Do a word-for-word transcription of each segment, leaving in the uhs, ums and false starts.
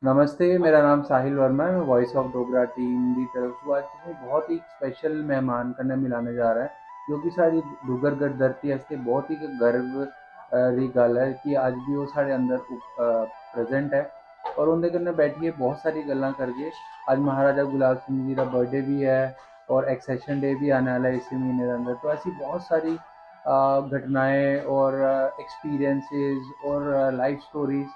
नमस्ते, मेरा नाम साहिल वर्मा ऐ। में वॉइस ऑफ डोगरा टीम दी तरफ तों अज्ज तुसें बहुत ही स्पेशल मेहमान कन्नै मिलाने जा रहा ऐ, जो कि साढ़ी डुग्गर गर धरती आस्तै बहुत ही इक गर्व, अ, दी गल्ल ऐ कि अज्ज बी ओह् साढ़े अंदर उप-, अ, प्रेजेंट ऐ और उं'दे कन्नै बैठियै बहुत सारी गल्लां करगे। अज्ज महाराजा गुलाब सिंह जी दा बर्थडे बी ऐ और एक्सेशन डे बी आने आह्ला ऐ इसी म्हीने दे अंदर। तो ऐसी बहुत सारी, अ, घटनाएं और, अ, एक्सपीरियंसेस और, अ, लाइफ स्टोरीज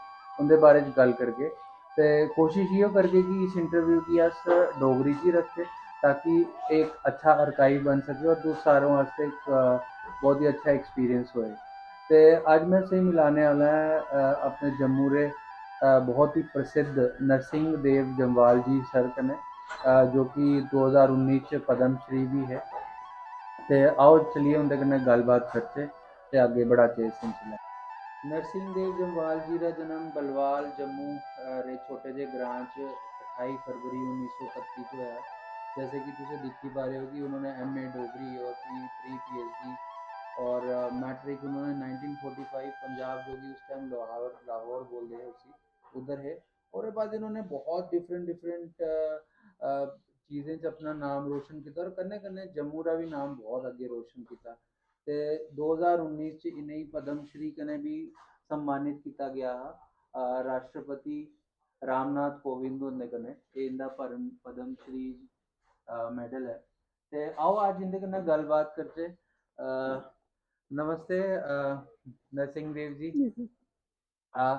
उं'दे बारे च गल्ल करगे। ते कोशिश इ'यो करगे कि इस इंटरव्यू गी अस डोगरी च ही रखचै, ताकि एक अच्छा आर्काइव बन सके और तुस सारें आस्तै इक, अ, बहुत ही अच्छा एक्सपीरियंस होए। ते अज्ज में तुसेंगी मिलाने आह्ला ऐ, अ, अपने जम्मू दे, अ, बहुत ही प्रसिद्ध नरसिंह देव जम्वाल जी सर कन्नै, अ, जो कि दो ज्हार उन्नीस च पद्म श्री बी है। ते आओ चलिए उं'दे कन्नै गल्लबात करचै ते अग्गें बढ़ाचै इस सिलसिले। नरसिंह देव जम्वाल जी दा जन्म बलवाल, जम्मू, अ, दे छोटे जे ग्रां च अठाई फरवरी उन्नीस सौ कत्ती च होया। जैसे कि तुस दिक्खी पा रहे हो कि उन्होंने एमए डोगरी और पी-, प्री पीएचडी और, अ, मैट्रिक उन्होंने नाइनटीन फ़ोर्टी फ़ाइव पंजाब, जो कि उस टाइम लाहौर, लाहौर बोलदे हे उसी, उधर है। और ओह्दे बाद इन्होंने बहुत डिफरेंट, डिफरेंट, अ, अ, चीजें च अपना नाम रोशन किया और कन्नै, कन्नै जम्मू दा बी नाम बहुत अग्गें रोशन किया। ते दो ज्हार उन्नीस च इ'नेंगी पद्म श्री कन्नै बी सम्मानित किया गया हा, अ, राष्ट्रपति रामनाथ कोविंद हुंदे कन्नै। एह् इं'दा परम-, पद्म श्री, अ, मेडल ऐ। ते आओ अज्ज इं'दे कन्नै गल्लबात करचै। अ, नमस्ते, अ, नरसिंह देव जी। आ,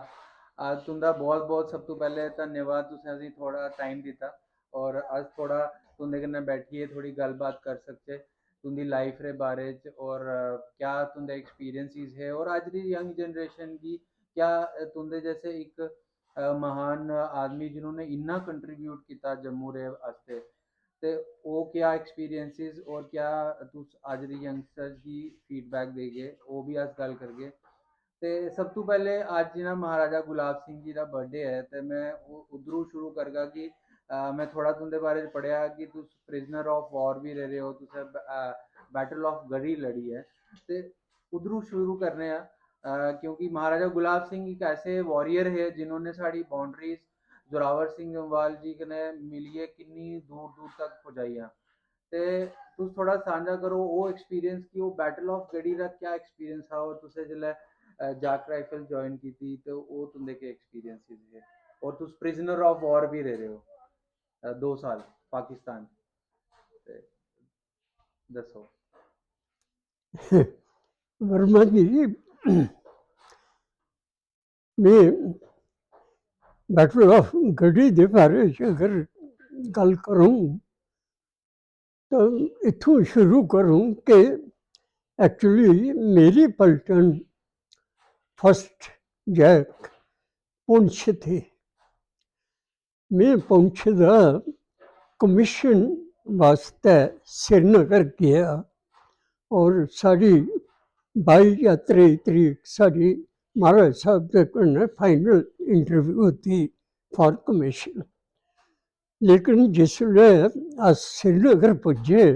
आ, तुं'दा बहुत-बहुत सब तों पैह्ले धन्यवाद, तुसें असेंगी थोह्ड़ा टाइम दित्ता और अस थोह्ड़ा तुं'दे कन्नै बैठियै थोह्ड़ी गल्लबात कर सकचै तुं'दी लाइफ दे बारे च और, अ, क्या तुं'दे एक्सपीरियंसेस हे और अज्ज दी यंग जनरेशन गी क्या, अ, तुं'दे जैसे इक, अ, महान आदमी जिन्होंने इन्ना कंट्रीब्यूट कीता जम्मू दे आस्तै, ते ओह् क्या एक्सपीरियंसेस और क्या तुस अज्ज दी यंगस्टर्स गी फीडबैक देगे, ओह् बी अस गल्ल करगे। ते सब तों पैह्ले अज्ज जि'यां महाराजा गुलाब सिंह जी दा बर्थडे ऐ ते में उ-, उद्धरों शुरू करगा कि, अ, में थोह्ड़ा तुं'दे बारे च पढ़ेआ कि तुस prisoner of war बी रेह्दे ओ, तुसें ब-, अ, Battle of Gadi लड़ी ऐ। ते उद्धरों शुरू करने आं, अ, क्योंकि महाराजा गुलाब सिंह इक ऐसे वॉरियर हे जिन्होंने साढ़ी बाउंड्रीज जोरावर सिंह जम्वाल जी कन्नै मिलियै किन्नी दूर दूर तक पजाइयां। ते तुस थोह्ड़ा सांझा करो ओह् एक्सपीरियंस कि ओह् Battle of Gadi दा क्या एक्सपीरियंस हा और तुसें जिसलै, अ, जाट राइफल ज्वाइन कीती ते ओह् तुं'दे केह् एक्सपीरियंसेस हे और तुस prisoner of war बी रेह्दे ओ, अ, दो साल पाकिस्तान च। ते दस्सो। वर्मा जी, में Battle of Gadi दे बारे च अगर गल्ल करूं तो इत्थों शुरू करूं कि एक्चुअली मेरी पलटन फर्स्ट जैक पुंछ थी। में पुंछ दा कमीशन वास्तै श्रीनगर गेआ और साढ़ी बाई जां त्रेई तरीक साढ़ी महाराज साहब दे कन्नै फाइनल इंटरव्यू थी फॉर कमीशन। लेकिन जिसलै अस श्रीनगर पुज्जे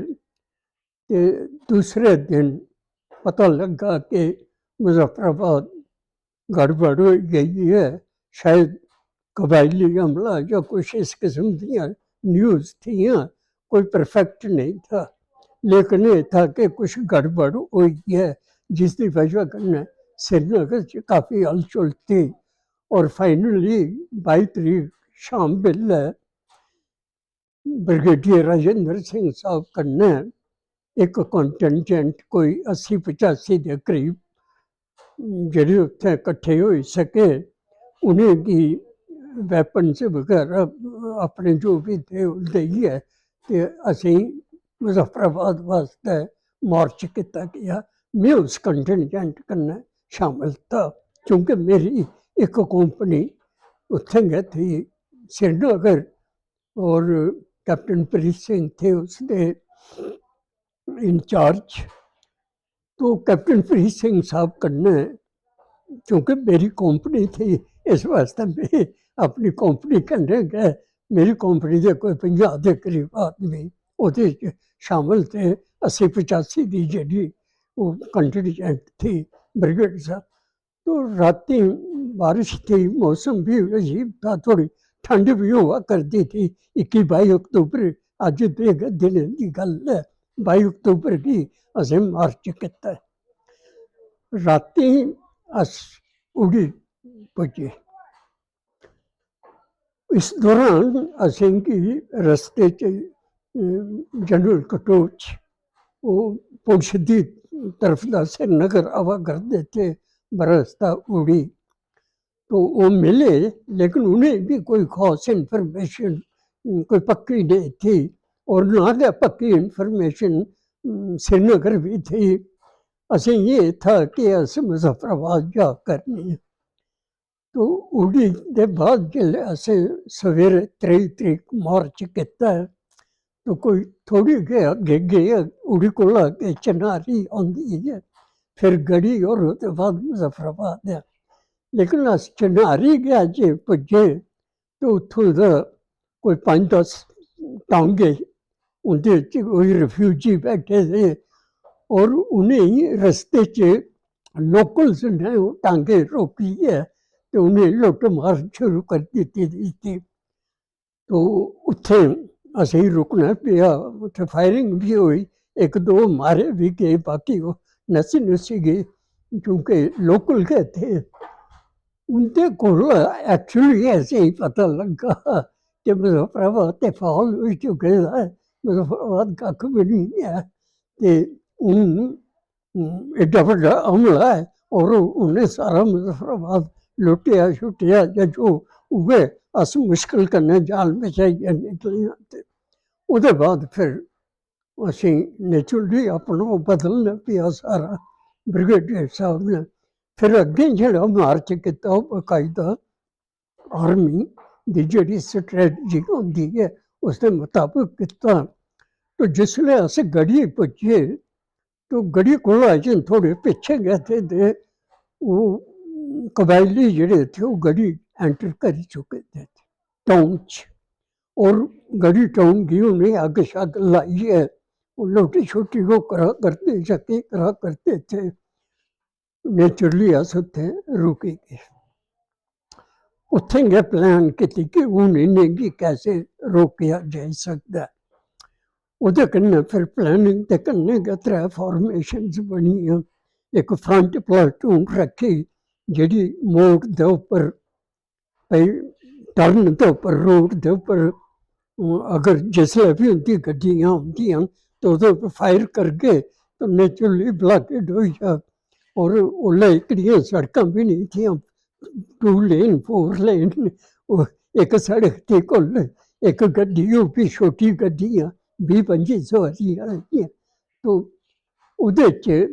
ते दूसरे दिन पता लग्गा कि मुजफ्फराबाद गड़बड़ होई गई ऐ, शायद कबायली हमला या कुछ इस किस्म दियां न्यूज़ थियां, कोई परफेक्ट नहीं था, लेकिन एह् था कि कुछ गड़बड़ होई ऐ, जिसदी बजह कन्नै श्रीनगर च काफ़ी हलचल थी। और फाइनली बाई तरीक शाम बेल्लै ब्रिगेडियर राजेंद्र सिंह साहब कन्नै इक कंटिनजेंट कोई अस्सी पचासी दे करीब जेह्ड़े उत्थै कट्ठे होई सके, उ'नेंगी वैपन्स बगैरा अपने जो बी थे ओह् देइयै ते असेंगी मुजफ्फराबाद वास्तै मार्च कीता गेआ। में उस कंटिनजेंट कन्नै शामिल था, क्योंकि मेरी इक कंपनी उत्थें गै थी श्रीनगर, और कैप्टन प्रीत सिंह थे उसदे इंचार्ज। तो कैप्टन प्रीत सिंह साहब कन्नै, क्योंकि मेरी कंपनी थी, इस वास्तै में अपनी कंपनी कन्नै गै, मेरी कंपनी दे कोई पंजाह् दे करीब आदमी ओह्दे च शामिल थे। अस्सी पचासी दी जेह्ड़ी ओह् कंटिनजेंट थी ब्रिगेड सा। तो रातीं बारिश थी, मौसम भी अजीब था, थोड़ी ठंड बी होआ करदी थी। इक्की बाई अक्तूबर, अज्ज दे गै दिनें दी गल्ल ऐ, बाई अक्तूबर गी असें मार्च कीता। रातीं अस उड़ी पुज्जे। इस दौरान असेंगी रस्ते च, अ, जनरल कटोच, ओह् पुंछ दी तरफ दा श्रीनगर आवा करदे थे, बरसदा उड़ी। तो ओह् मिले, लेकिन उ'नें बी कोई खास इन्फॉर्मेशन, कोई पक्की नेईं थी, और ना गै पक्की इन्फॉर्मेशन, अम, श्रीनगर बी थी। असें ये था कि अस मुजफ्फराबाद जा करने आं। तो उड़ी दे बाद जिसलै असें सवेरे त्रेई तरीक मार्च कीता ऐ, तो कोई थोड़ी गै अग्गें गे, उड़ी कोला अग्गें चनारी औंदी ऐ, फिर गढ़ी और ओह्दे बाद मुजफ्फराबाद ऐ। लेकिन अस चनारी गै जे पुज्जे, तो उत्थूं दा कोई पंज दस टांगे, उं'दे च कोई रिफ्यूजी बैठे दे, और उ'नेंगी रस्ते च लोकल्स ने ओह् टांगे रोकियै ते उ'नें लुट्ट मार शुरू करी दित्ती दी थी। तो उत्थें असेंगी रुकना पेआ, उत्थें फायरिंग बी होई, इक दो मारे बी गे, बाकी ओह् नस्सी नुस्सी गे, क्योंकि लोकल गै थे। उं'दे कोल एक्चुअली असेंगी पता लग्गा कि मुजफ्फराबाद ते फाल होई चुके दा ऐ, मुजफ्फराबाद कक्ख बी निं ऐ। ते हून, हून एड्डा बड्डा हमला ऐ, और उ'नें सारा मुजफ्फराबाद लुट्टेआ छुट्टेआ जां जो, उ'ऐ अस मुश्कल कन्नै जान बचाइयै निकले आं। ते ओह्दे बाद फिर असें नेचुरली अपना ओह् बदलना पेआ सारा ब्रिगेडियर साहब ने। फिर अग्गें जेह्ड़ा मार्च कीता, ओह् बाकायदा आर्मी दी जेह्ड़ी स्ट्रेटजी होंदी ऐ, उसदे मताबक कीता। तो जिसलै अस गढ़ी पुज्जे, तो गढ़ी कोला अजें थोह्ड़े पिच्छें गै थे, ते ओह् कबायली जेह्ड़े थे, ओह् गढ़ी एंटर करी चुके दे थे टाउन च। और गढ़ी टाउन गी उ'नें अग्ग शग्ग लाइयै ओह् लोटी शोटी ओह् करा करदे जां केह् करा करदे थे। नेचुरली अस उत्थें रुकी गे। उत्थें गै प्लान कीती कि हून इ'नेंगी कैसे रोकेआ जाई सकदा ऐ। ओह्दे कन्नै फिर प्लानिंग दे कन्नै गै त्रै फार्मेशंस बनियां। इक फ्रंट प्लाटून रक्खी, जेह्ड़ी मोड़ दे उप्पर, भई, टर्न दे उप्पर, रोड दे उप्पर, अगर जिसलै बी उं'दी गड्डियां औंदियां न, ते ओह्दे उप्पर फायर करगे, ते नेचुरली ब्लाकेड होई जाग। और उसलै एह्कड़ियां सड़कां बी नेईं थियां, टू लेन, फोर लेन, ओह् इक सड़क थी कुल, इक गड्डी, ओह् बी छोटी गड्डियां, बीह् पंजी सोआरी आह्लियां। तो ओह्दे च,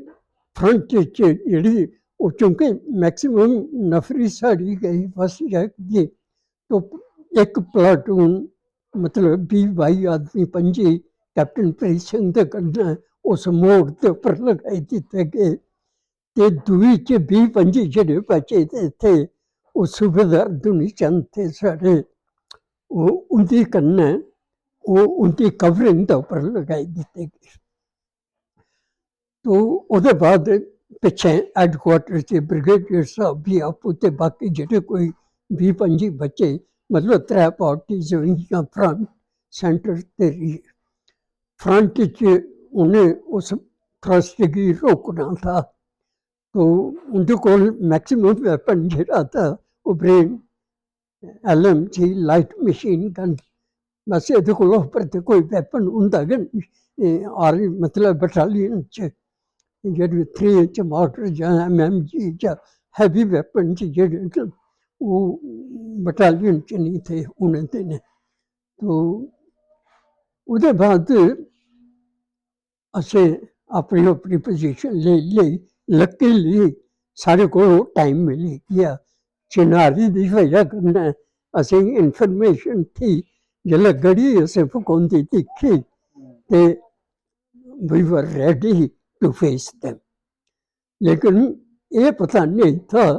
फ्रंट च जेह्ड़ी, ओह् क्योंकि मैक्सिमम नफरी साढ़ी गई फर्स्ट जैट दी, तो इक प्लाटून, मतलब, बीह् बाई आदमी, पंजी, कैप्टन प्रीत सिंह दे कन्नै उस मोड़ दे उप्पर लगाई दित्ते गे। ते दूई च बीह् पंजी जेह्ड़े बचे दे थे, ओह् सूबेदार दुनी चंद थे साढ़े, ओह् उं'दी कन्नै, ओह् उं'दी कवरिंग दे उप्पर लगाई दित्ते गे। तो ओह्दे बाद पिच्छें हैडक्वार्टर च ब्रिगेडियर साहब बी आपूं ते बाकी जेह्ड़े कोई बीह् पंजी बच्चे, मतलब, त्रै पार्टीज होई गेइयां, फ्रंट, सेंटर ते रियर। फ्रंट च उ'नें उस थ्रस्ट गी रोकना था। तो उं'दे कोल मैक्सिमम वैपन जेह्ड़ा था, ओह् Bren, L M G, light machine gun, बस एह्दे कोला उप्पर ते कोई वैपन होंदा गै नेईं। एह् आर्मी, मतलब, बटालियन च जेह्ड़ी थ्री इंच मार्टर जां एम एम जी जां हैवी वैपन च जेह्ड़े न, ओह् बटालियन च नेईं थे उ'नें दिनें। तो ओह्दे बाद असें अपनी अपनी पोजीशन लेई लेई। लकीली साढ़े कोल ओह् टाइम मिली गेआ। चिनारी दी बजह कन्नै असेंगी इन्फॉर्मेशन थी। जिसलै गढ़ी असें फकोंदी दिक्खी, ते we were ready to face them। लेकिन एह् पता नेईं था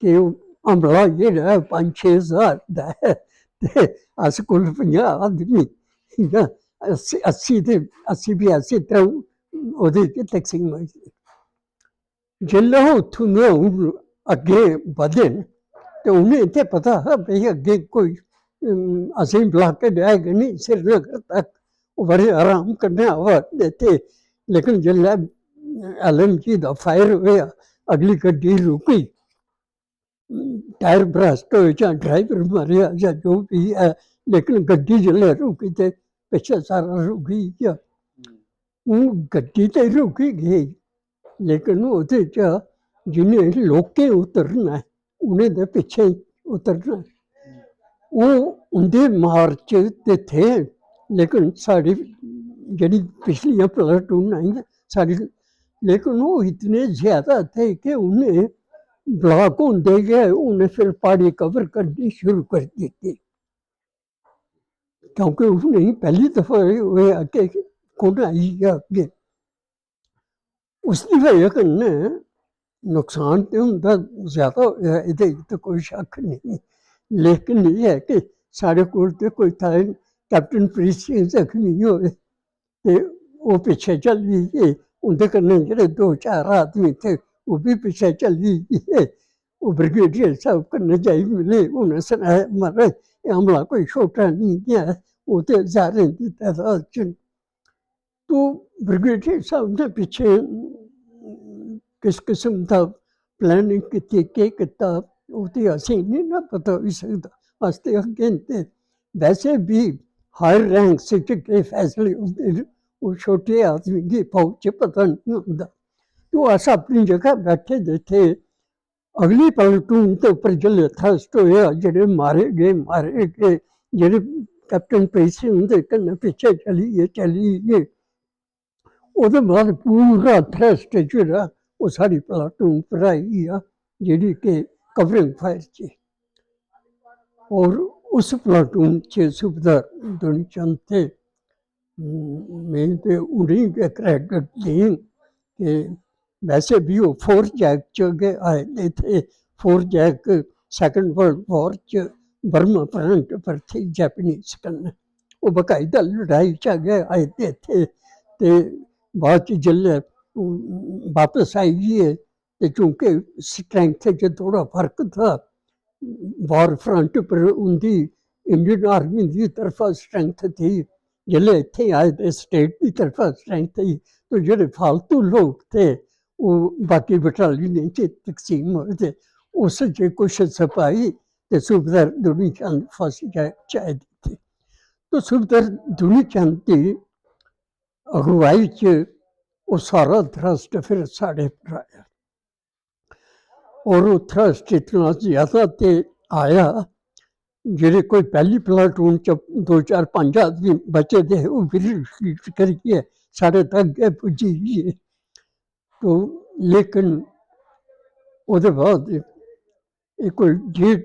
कि ओह् हमला जेह्ड़ा ऐ पंज छे ज्हार दा ऐ, ते अस कुल पंजाह् आदमी, इ'यां अस्सी, अस्सी ते, अस्सी बयासी त्र'ऊं ओह्दे च तकसीम होई। जिसलै ओह् उत्थूं दा हून अग्गें बधे न, ते उ'नें ते पता हा भई अग्गें कोई असें ब्लाकेड है गै निं, श्रीनगर तक ओह् बड़े आराम कन्नै आवा दे थे। लेकिन जिसलै एल एम जी दा फायर होआ, अगली गड्डी रुकी, टायर ब्रस्ट होए जां ड्राइवर मरेआ जां जो बी ऐ, लेकिन गड्डी जिसलै रुकी ते पिच्छे सारा रुकी गेआ। हून गड्डी ते रुकी गेई, लेकिन ओह्दे च जि'नें लोकें उतरना ऐ, उ'नें ते पिच्छें उतरना ऐ। ओह् उं'दे मार्च ते थे, लेकिन साढ़ी जेह्ड़ी पिछलियां प्लाटून आइयां, साढ़ी, लेकिन ओह् इतने ज्यादा थे कि उ'नें ब्लाक होंदे गै उ'नें फिर प्हाड़ी कवर करनी शुरू करी दित्ती, क्योंकि उ'नें पैह्ली दफा एह् होआ कि कु'न आई गेआ अग्गें। उसदी बजह कन्नै नुकसान ते उं'दा ज्यादा होआ, एह्दे च ते कोई शक्क नेईं, लेकिन एह् ऐ कि साढ़े कोल ते कोई था ही निं। कैप्टन प्रीत सिंह जख्मी होए ते ओह् पिच्छे चली गे, उं'दे कन्नै जेह्ड़े दो चार आदमी थे, ओह् बी पिच्छे चली गे। ओह् ब्रिगेडियर साहब कन्नै जाई मिले, उ'नें सनाया, "महाराज, एह् हमला कोई छोटा नेईं ऐ, ओह् ते ज्हारें दी तदाद च न।" तो ब्रिगेडियर साहब ने पिच्छे किस किस्म दा प्लानिंग कीती, केह् कीता, ओह् ते असेंगी निं ना पता होई सकदा। अस ते अग्गें ते वैसे बी हायर रैंक्स च केह् फैसले होंदे न, ओह् छोटे आदमी गी फौज च पता निं होंदा। तो अस अपनी जगह बैठे दे थे। अगली प्लाटून दे उप्पर जिसलै थ्रस्ट होआ, जेह्ड़े मारे गे, मारे गे, जेह्ड़े कैप्टन प्रीत सिंह हुंदे कन्नै पिच्छे चली गे, चली गे। ओह्दे बाद पूरा थ्रस्ट जेह्ड़ा ओह् साढ़ी प्लाटून पर आई गेआ, जेह्ड़ी कि कवरिंग फायर च। और उस प्लाटून च सूबेदार दुनी चंद थे। में ते उ'नेंगी गै क्रेडिट देङ कि वैसे बी ओह् फोर जैक च गै आए दे थे। Four JAK second world war च बर्मा फ्रंट पर थे जापानीज कन्नै। ओह् बकायदा लड़ाई च गै आए दे थे ते बाद च जिसलै बापस आई गे ते चूंकि स्ट्रेंथ च थोह्ड़ा फर्क था, वॉर फ्रंट पर उं'दी इंडियन आर्मी दी तरफा स्ट्रेंथ थी, जिसलै इत्थै आए ते स्टेट दी तरफा स्ट्रेंथ थी, तो जेह्ड़े फालतू लोक थे ओह् बाकी बटालियनें च तकसीम होए थे। उस च कुछ सपाही ते सूबेदार दुनी चंद फर्स्ट जैक च आए दे थे। तो सूबेदार दुनी चंद दी अगुवाई च ओह् सारा थ्रस्ट फिर साढ़े पर आया। और ओह् थ्रस्ट इतना ज्यादा ते आया, जेह्ड़े कोई पैह्ली प्लाटून च दो चार पंज आदमी बचे दे हे, ओह् बी रिट्रीट करियै साढ़े तक गै पुज्जी गे। तो लेकिन ओह्दे बाद एह् कोई डेढ़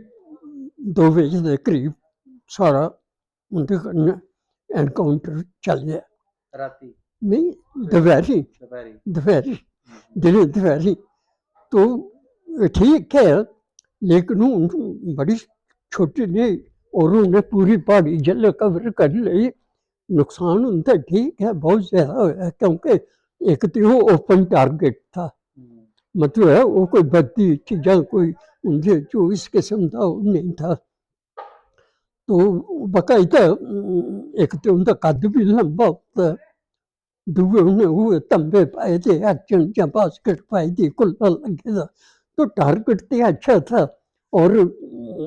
दो बजे दे करीब सारा उं'दे कन्नै एनकाउंटर चलेआ। रातीं? नेईं, दपैह्रीं। दपैह्रीं? दपैह्रीं, दिनें दपैह्रीं। तो ठीक ऐ, लेकिन हून बड़ी छोटी नेही, और उ'नें पूरी प्हाड़ी जिसलै कवर करी लेई, नुकसान उं'दा ठीक ऐ, बहुत ज्यादा होआ, क्योंकि इक ते ओह् ओपन टारगेट था, मतलब ऐ, ओह् कोई बद्दी च जां कोई उं'दे च इस किस्म दा ओह् नेईं था। तो बकायदा, अम, इक ते उं'दा कद बी लंबा होंदा, दूए उ'नें ओह् तंबे पाए दे, अर्जन जां बास्केट पाई दी, कुल्ला लग्गे दा, तो टारगेट ते अच्छा था और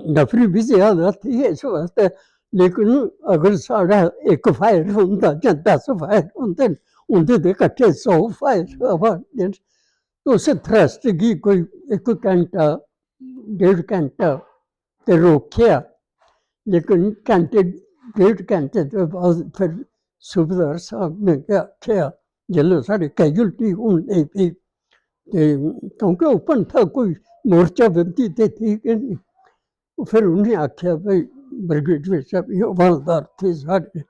नफरी बी ज्यादा थी इस वास्तै। लेकिन अगर साढ़ा इक फायर होंदा जां दस फायर होंदे न, उं'दे ते कट्ठे सौ फायर आवा दे न। तो उस थ्रस्ट गी कोई इक घैंटा, डेढ़ घैंटा ते रोकेआ, लेकिन घैंटे, डेढ़ घैंटे दे बाद फिर सूबेदार साहब ने गै आखेआ, जिसलै साढ़ी कैजुअल्टी होन लगी पेई, ते क्योंकि ओपन था, कोई मोर्चाबंदी ते थी गै निं। फिर उ'नें आखेआ, "भाई, ब्रिगेडियर साहब, एह् हवलदार थे साढ़े,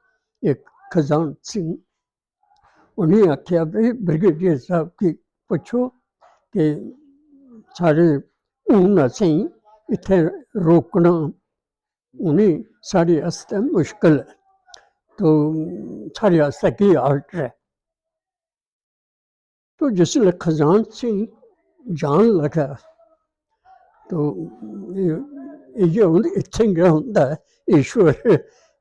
इक खजान सिंह।" उ'नें आखेआ, "भाई, ब्रिगेडियर साहब गी पुच्छो कि साढ़े, हून असेंगी इत्थै रोकना, उ'नें साढ़े आस्तै मुश्कल ऐ, तो साढ़े आस्तै केह् आर्डर ऐ?" तो जिसलै खजान सिंह जान लगा, तो एह् इ'यै होंदा, इत्थें गै होंदा ऐ ईश्वर।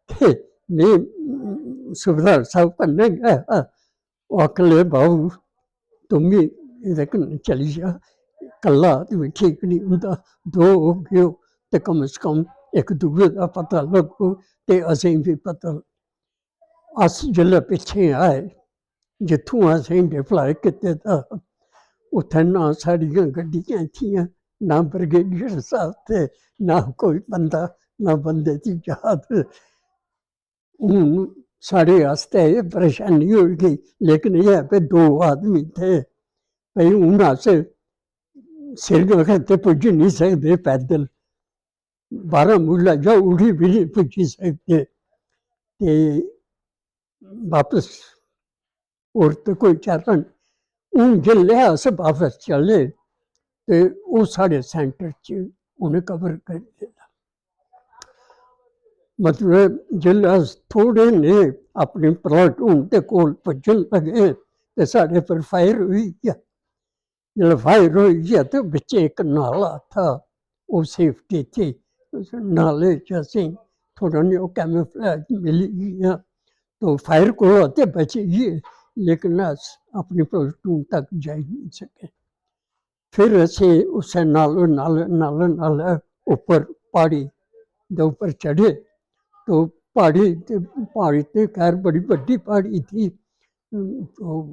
ते में सूबेदार साहब कन्नै गै हा। ओह् आखन लगे, "बाबू, तुम बी एह्दे कन्नै चली जा, कल्ला आदमी ठीक निं होंदा, दो होगेओ ते कम से कम इक दूए दा पता लग्गग ते असेंगी बी पता लग्गग।" अस जिसलै पिच्छें आए, जित्थुआं असेंगी डिप्लाय कीते दा हा, उत्थै ना साढ़ियां गड्डियां थियां, ना ब्रिगेडियर साहब ते ना कोई बंदा, ना बंदे दी जात। हून साढ़े आस्तै एह् परेशानी होई गेई, लेकिन एह् ऐ भई दो आदमी थे, भई हून अस श्रीनगर ते पुज्जी निं सकदे पैदल, बारामूला जां उड़ी बी निं पुज्जी सकदे। ते बापस होर ते कोई चारा निं। हून जिसलै अस बापस चले ते ओह् साढ़े सेंटर च उ'नें कवर करी लेदा। मतलब जिसलै अस थोह्ड़े नेह् अपनी प्लाटून दे कोल पुज्जन लगे ते साढ़े पर फायर होई गेआ। जिसलै फायर होई गेआ ते बिच्च इक नाला था, ओह् सेफ्टी थी। उस नाले च असें थोह्ड़ा नेहा कैमोफ्लेज मिली गेआ। तो फायर कोला ते बची गे, लेकिन अस अपनी प्लाटून तक जाई निं सके। फिर असें उस्सै नाल, नाल, नाल, नाल उप्पर प्हाड़ी दे उप्पर चढ़े। तो प्हाड़ी ते, प्हाड़ी ते खैर बड़ी बड्डी प्हाड़ी थी। ओह्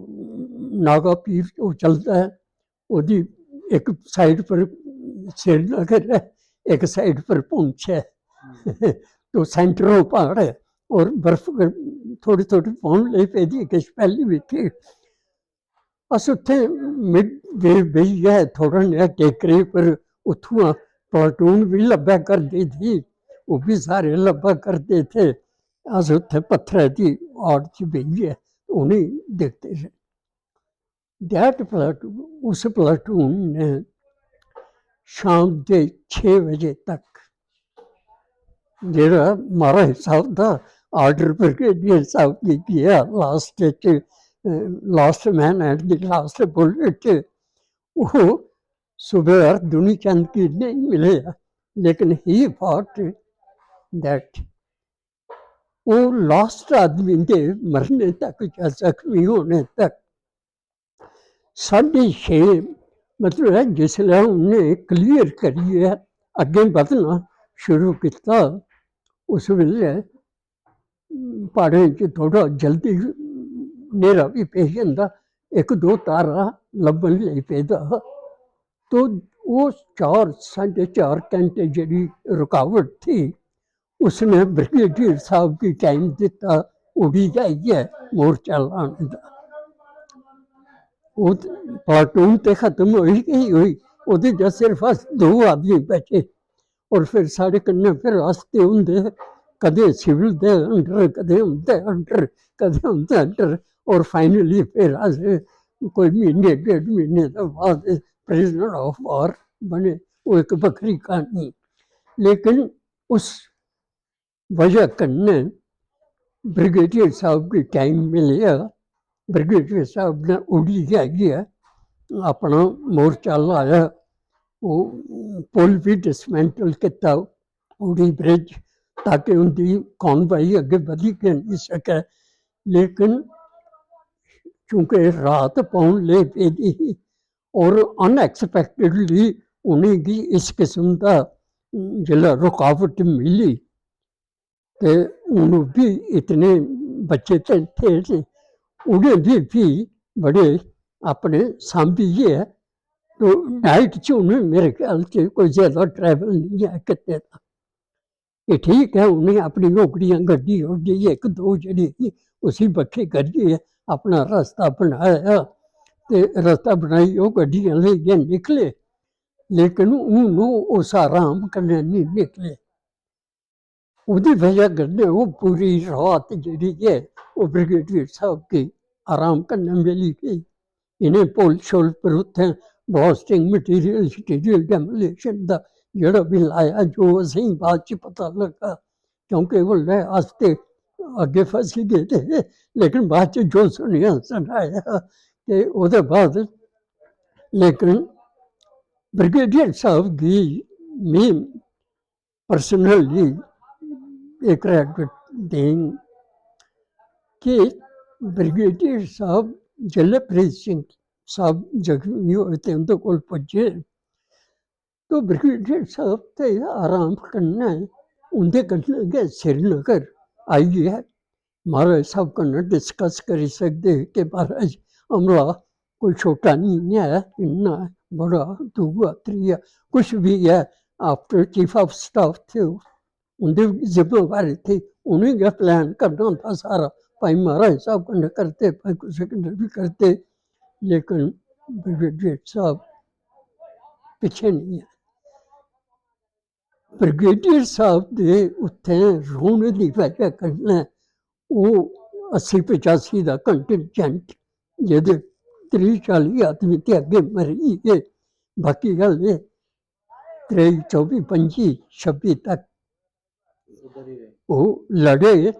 नागा पीर ओह् चलदा ऐ, ओह्दी इक साइड पर श्रीनगर ऐ, इक साइड पर पुंछ ऐ। तो सेंटर ओह् प्हाड़ ऐ, और बर्फ थोड़ी थोड़ी पौन लगी पेदी, किश पैह्ली बी थी। अस उत्थें मिड वे बेहियै थोह्ड़ा नेहा टेकरे पर उत्थुआं प्लाटून बी लब्भै करदे थे, ओह् बी सारे लब्भै करदे थे। अस उत्थें पत्थरै दी आड़ च बेहियै उ'नेंगी दिखदे रेह्। That platoon, उस प्लाटून ने शाम दे छे बजे तक जेह्ड़ा महाराज साहब दा आर्डर ब्रिगेडियर साहब गी गेआ लास्ट च, last man and the last bullet, ओह् सूबेदार दुनी चंद गी नेईं मिलेआ, लेकिन ही फॉट दैट ओह् लास्ट आदमी दे मरने तक जां जख्मी होने तक साढ़े छे, मतलब ऐ, जिसलै उ'नें क्लियर करियै अग्गें बधना शुरू कीता, उस बेल्लै प्हाड़ें च थोह्ड़ा जल्दी न्हेरा बी पेई जंदा, इक दो तारा लब्भन लगी पेदा हा। तो ओह् चार, साढे चार घैंटे जेह्ड़ी रुकावट थी, उसने ब्रिगेडियर साहब गी टाइम दित्ता उड़ी जाइयै मोर्चा लाने दा। ओह् ते प्लाटून ते खत्म होई गई होई, ओह्दे च सिर्फ अस दो आदमी बचे। और फिर साढ़े कन्नै फिर अस ते होंदे हे, कदें सिविल दे अंडर, कदें उं'दे अंडर, कदें उं'दे अंडर। और फाइनली फिर अस कोई म्हीने, डेढ़ म्हीने दे बाद प्रिजनर ऑफ वार बने। ओह् इक बक्खरी क्हानी। लेकिन उस वजह कन्नै ब्रिगेडियर साहब गी टाइम मिलेआ, ब्रिगेडियर साहब ने उड़ी जाइयै अपना मोर्चा लाया। ओह् पुल बी डिसमैंटल कीता, उड़ी ब्रिज, ताकि उं'दी कॉन्वाय अग्गें बधी गै निं सकै। लेकिन चूंकि रात पौन लगी पेदी ही और अनएक्सपेक्टेडली उ'नेंगी इस किस्म दा जेल्लै रुकावट मिली, ते हून ओह् बी इतने बच्चे ते थे, ते उ'नें बी फ्ही बड़े अपने सांभियै, तो नाइट च उ'नें मेरे ख्याल च कोई ज्यादा ट्रैवल निं ऐ कीते दा। एह् ठीक ऐ, उ'नें अपनी ओकड़ियां गड्डी उड्डी इक दो जेह्ड़ी ही, उसी बक्खी करियै अपना रस्ता बनाया, ते रस्ता बनाइयै ओह् गड्डियां लेइयै निकले। लेकिन हून ओह् उस आराम कन्नै निं निकले। ओह्दी बजह कन्नै ओह् पूरी रात जेह्ड़ी ऐ, ओह् ब्रिगेडियर साहब गी आराम कन्नै मिली गेई। इ'नें पुल शुल पर उत्थें ब्लास्टिंग मटीरियल शटीरियल, डैमोलिशन दा जेह्ड़ा बी लाया, जो असेंगी बाद च पता लग्गा, क्योंकि उसलै अस ते अग्गें फसी गेदे हे, लेकिन बाद च जो सुनेआ सनाया। ते ओह्दे बाद लेकिन ब्रिगेडियर साहब गी में पर्सनली एह् क्रैडिट देंग कि ब्रिगेडियर साहब, जिसलै प्रीत सिंह साहब जख्मी होए ते उं'दे कोल पुज्जे, तो ब्रिगेडियर साहब ते आराम कन्नै उं'दे कन्नै गै श्रीनगर आइयै महाराज साहब कन्नै डिस्कस करी सकदे कि महाराज, हमला कोई छोटा निं ऐ, इन्ना ऐ, बड़ा, दूआ, त्रीया, कुछ बी ऐ। After chief of staff थे ओह्, उं'दी जिम्मेवारी थी, उ'नें गै प्लान करना होंदा सारा, भाई महाराज साहब कन्नै करदे, भाई कुसै कन्नै बी करदे, लेकिन ब्रिगेडियर साहब पिच्छें निं ऐ। ब्रिगेडियर साहब दे उत्थें रौह्ने दी बजह कन्नै ओह् अस्सी पचासी दा कंटिनजेंट, जेह्दे त्रीह् चाली आदमी ते अग्गें मरी गे, बाकी आह्ले त्रेई, चौबी, पंजी, छब्बी तक ओह् लड़े,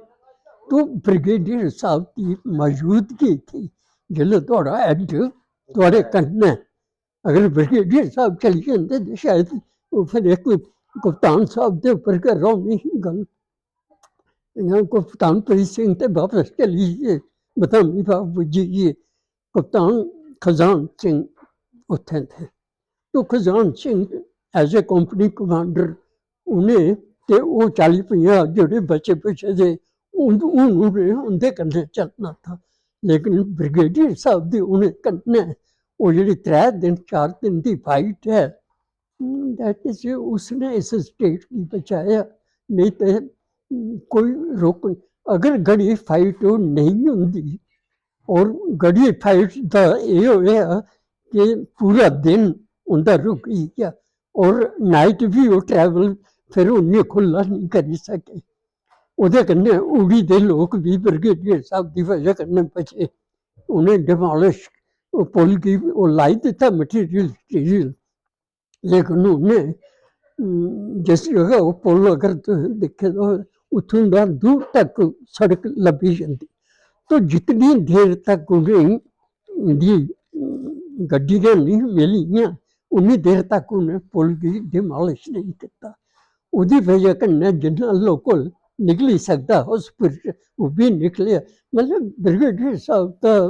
तो ब्रिगेडियर साहब दी मौजूदगी थी, जिसलै थुआढ़ा हेड थुआढ़े कन्नै, अगर ब्रिगेडियर साहब चली जंदे ते शायद ओह् फिर इक कप्तान साहब दे उप्पर गै रौह्नी ही गल्ल। इ'यां कप्तान प्रीत सिंह ते बापस चली गे, बदामी बाग पुज्जी गे। कप्तान खजान सिंह उत्थें थे। तो Khajan Singh as a company commander उ'नें ते ओह् चाली पंजाह् जेह्ड़े बचे बचे दे, हून उ'नें उं'दे कन्नै चलना था। लेकिन ब्रिगेडियर साहब दी उ'नें कन्नै ओह् जेह्ड़ी त्रै दिन, चार दिन दी फाइट ऐ, दैट इज, उसने इस स्टेट गी बचाया, नेईं ते कोई रोक, अगर गड़ी फाइट ओह् नेईं होंदी, और गड़ी फाइट दा एह् होआ कि पूरा दिन उं'दा रुकी गेआ, और नाइट बी ओह् ट्रैवल फिर उन्नी खु'ल्ला नेईं करी सके। ओह्दे कन्नै उड़ी दे लोक बी ब्रिगेडियर साहब दी बजह कन्नै बचे। उ'नें डिमोलिश, ओह् पुल गी ओह् लाई दित्ता, मटीरियल, मटीरियल, लेकिन उ'नें, उम, जिस जगह ओह् पुल, अगर तुसें दिक्खे दा होऐ, उत्थूं दा दूर तक सड़क लब्भी जंदी। तो जितनी देर तक उ'नें इं'दी, उम, गड्डी गै नेईं मिलियां, उन्नी देर तक उ'नें पुल गी डिमोलिश नेईं कीता। ओह्दी बजह कन्नै जिन्ना लोकल निकली सकदा हा, उस पर ओह् बी निकलेआ। मतलब, ब्रिगेडियर साहब दा,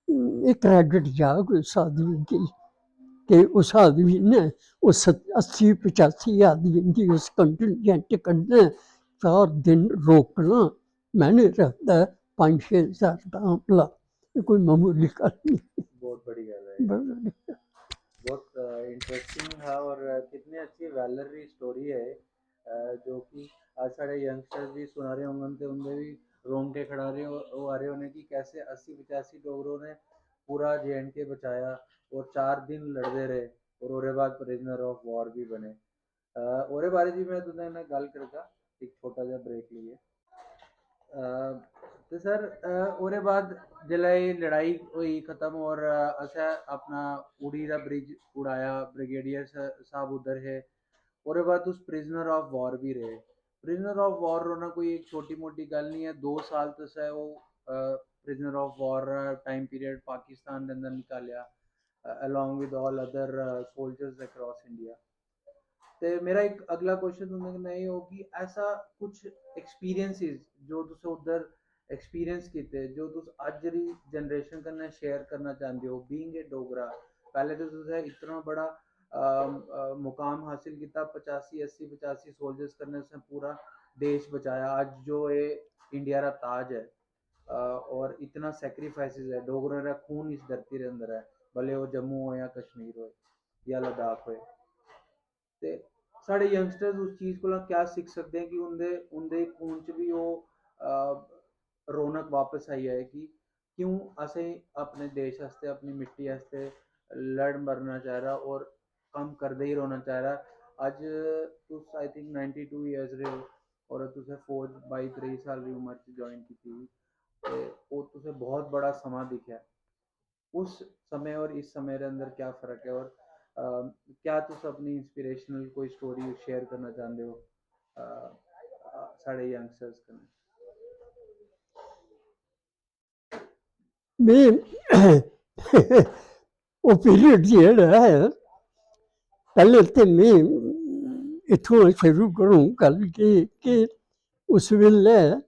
उम, एह् क्रैडिट जाग उस आदमी गी कि उस आदमी ने उस अस्सी पचासी आदमी दी उस कंटिनजेंट कन्नै चार दिन रोकना, मैंने रखदा ऐ पंज छे हजार दा हमला। एह् कोई मामूली गल्ल नहीं। बहुत बड़ी गल्ल है। बहुत बड़ी गल्ल। बहुत, अ, इंटरेस्टिंग था और, अ, कितनी अच्छी वैलरी स्टोरी है, अ, जो कि आज साढ़े यंगस्टर्स भी सुना रहे होंगे तो उनके भी रोंगटे खड़ा रहे हो, वो आ रहे होने कि कैसे अस्सी पचासी डोगरों ने पूरा जे एंड के बचाया और चार दिन लड़ते रहे और ओह्दे बाद प्रिजनर ऑफ वॉर भी बने। अ, ओह्दे बारे च में तुं'दे कन्नै गल्ल करगा, इक छोटा जेहा ब्रेक लेइयै। अ, ते सर, अ, ओह्दे बाद जिसलै एह् लड़ाई होई खत्म और, अ, असें अपना उड़ी दा ब्रिज उड़ाया, ब्रिगेडियर स-, साहब उद्धर हे, ओह्दे बाद तुस प्रिजनर ऑफ वॉर भी रेह्। प्रिजनर ऑफ वॉर रौह्ना कोई इक छोटी मोटी गल्ल निं ऐ। दो साल तुसें ओह्, अ, prisoner of war time period Pakistan दे अंदर निकालेआ, अ, along with all other, a, soldiers across India। ते मेरा इक अगला क्वेश्चन तुं'दे कन्नै एह् होग कि ऐसा कुछ एक्सपीरियंसेस जो तुसें उद्धर एक्सपीरियंस कीते, जो तुस अज्ज दी जनरेशन कन्नै शेयर करना चांह्दे ओ, बीइंग ए डोगरा? पैह्लें ते तुसें इतना बड़ा, अम, अ, मुकाम हासिल कीता, पचासी, अस्सी, पचासी सोल्जर्स कन्नै तुसें पूरा देश बचाया। अज्ज जो एह् इंडिया दा ताज ऐ, अ, और इतना सैक्रिफाइसेस ऐ, डोगरें दा खून इस धरती दे अंदर ऐ, भले ओह् जम्मू हो जां कश्मीर होए जां लद्दाख होए। ते साढ़े यंगस्टर्स उस चीज कोला क्या सिक्ख सकदे हैं कि उं'दे, उं'दे खून च बी ओह्, अ, रौनक बापस आई जाए कि क्यों असें अपने देश आस्तै, अपनी मिट्टी आस्तै लड़ मरना चाहिदा और कम्म करदे ही रौह्ना चाहिदा। अज्ज तुस, I think, ninety two years दे ओ और तुसें फौज बाई त्रेई साल दी उम्र च ज्वाइन कीती ही, ते ओह् तुसें बहुत बड़ा समां दिक्खेआ। उस समय और इस समय दे अंदर क्या फर्क है और, अ, क्या तुस अपनी इंस्पिरेशनल कोई स्टोरी शेयर करना चांह्दे ओ, अ, अ, साढ़े यंगस्टर्स कन्नै? में ओह् पीरियड जेह्ड़ा ऐ, पैह्लें ते में कित्थुआं शुरू करूं गल्ल कि, कि उस बेल्लै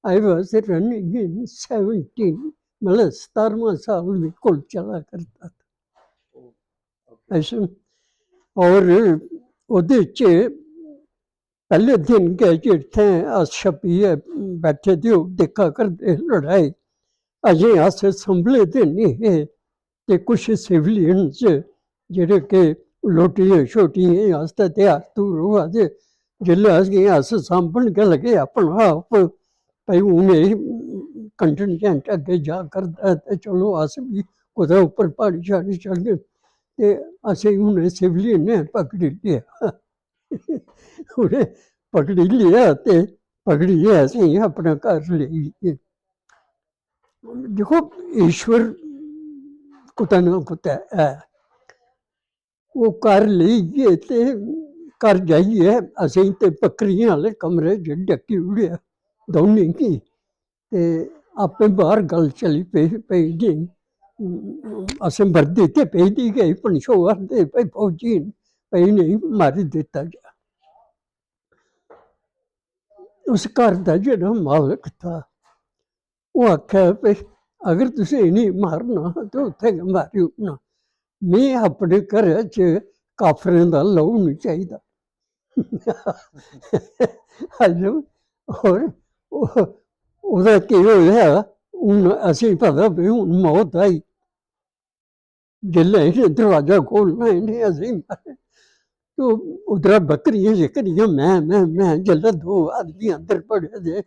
I was running in seventeen, मतलब सतारवां साल मेरे कोल चला करदा था। ऐसे, और ओह्दे च पैह्ले दिन गै जित्थें अस छप्पियै बैठे दे, ओह् दिक्खा करदे हे लड़ाई। अजें अस संभले दे निं हे, ते कुछ सिविलियन च जेह्ड़े कि लोटियें शोटियें आस्तै त्यार तूर होआ दे, जिसलै असेंगी अस सांभन गै लगे अपना आप, भई हून एह् कंटिजेंट अग्गें जा करदा ऐ ते चलो अस बी कुतै उप्पर प्हाड़ी शाड़ी चढ़गे। ते असेंगी हून एह् सिविलियन ने पकड़ी लेआ। उ'नें पकड़ी लेआ ते पकड़ियै असेंगी अपने घर लेई गे। दिक्खो, ईश्वर कुतै ना कुतै ऐ। ओह् घर लेई गे ते घर जाइयै असेंगी ते बक्करियें आह्ले कमरे च डक्की ओड़ेआ दौनें गी। ते आपे बाहर गल्ल चली पेई, पेई गेई। असें वर्दी ते पेई दी गई, पंछोआ दे भाई फौजी न, भाई इ'नेंगी मारी दित्ता जा। उस घर दा जेह्ड़ा मालक था, ओह् आखै, "भाई, अगर तुसें इ'नेंगी मारना ते उत्थै गै मारी ओड़ना। में अपने घरै च काफरें दा लहू निं चाहिदा।" अच्छा, होर ओह्-, ओह्दा केह् होआ? हून असेंगी पता भाई हून मौत आई। जिसलै इ'नें दरोआजा खोह्लना, इ'नें असेंगी मारेआ। तो उद्धरा बक्करियां जेह्कड़ियां, मैं, मैं, मैं, जिसलै दो आदमी अंदर बड़े दे,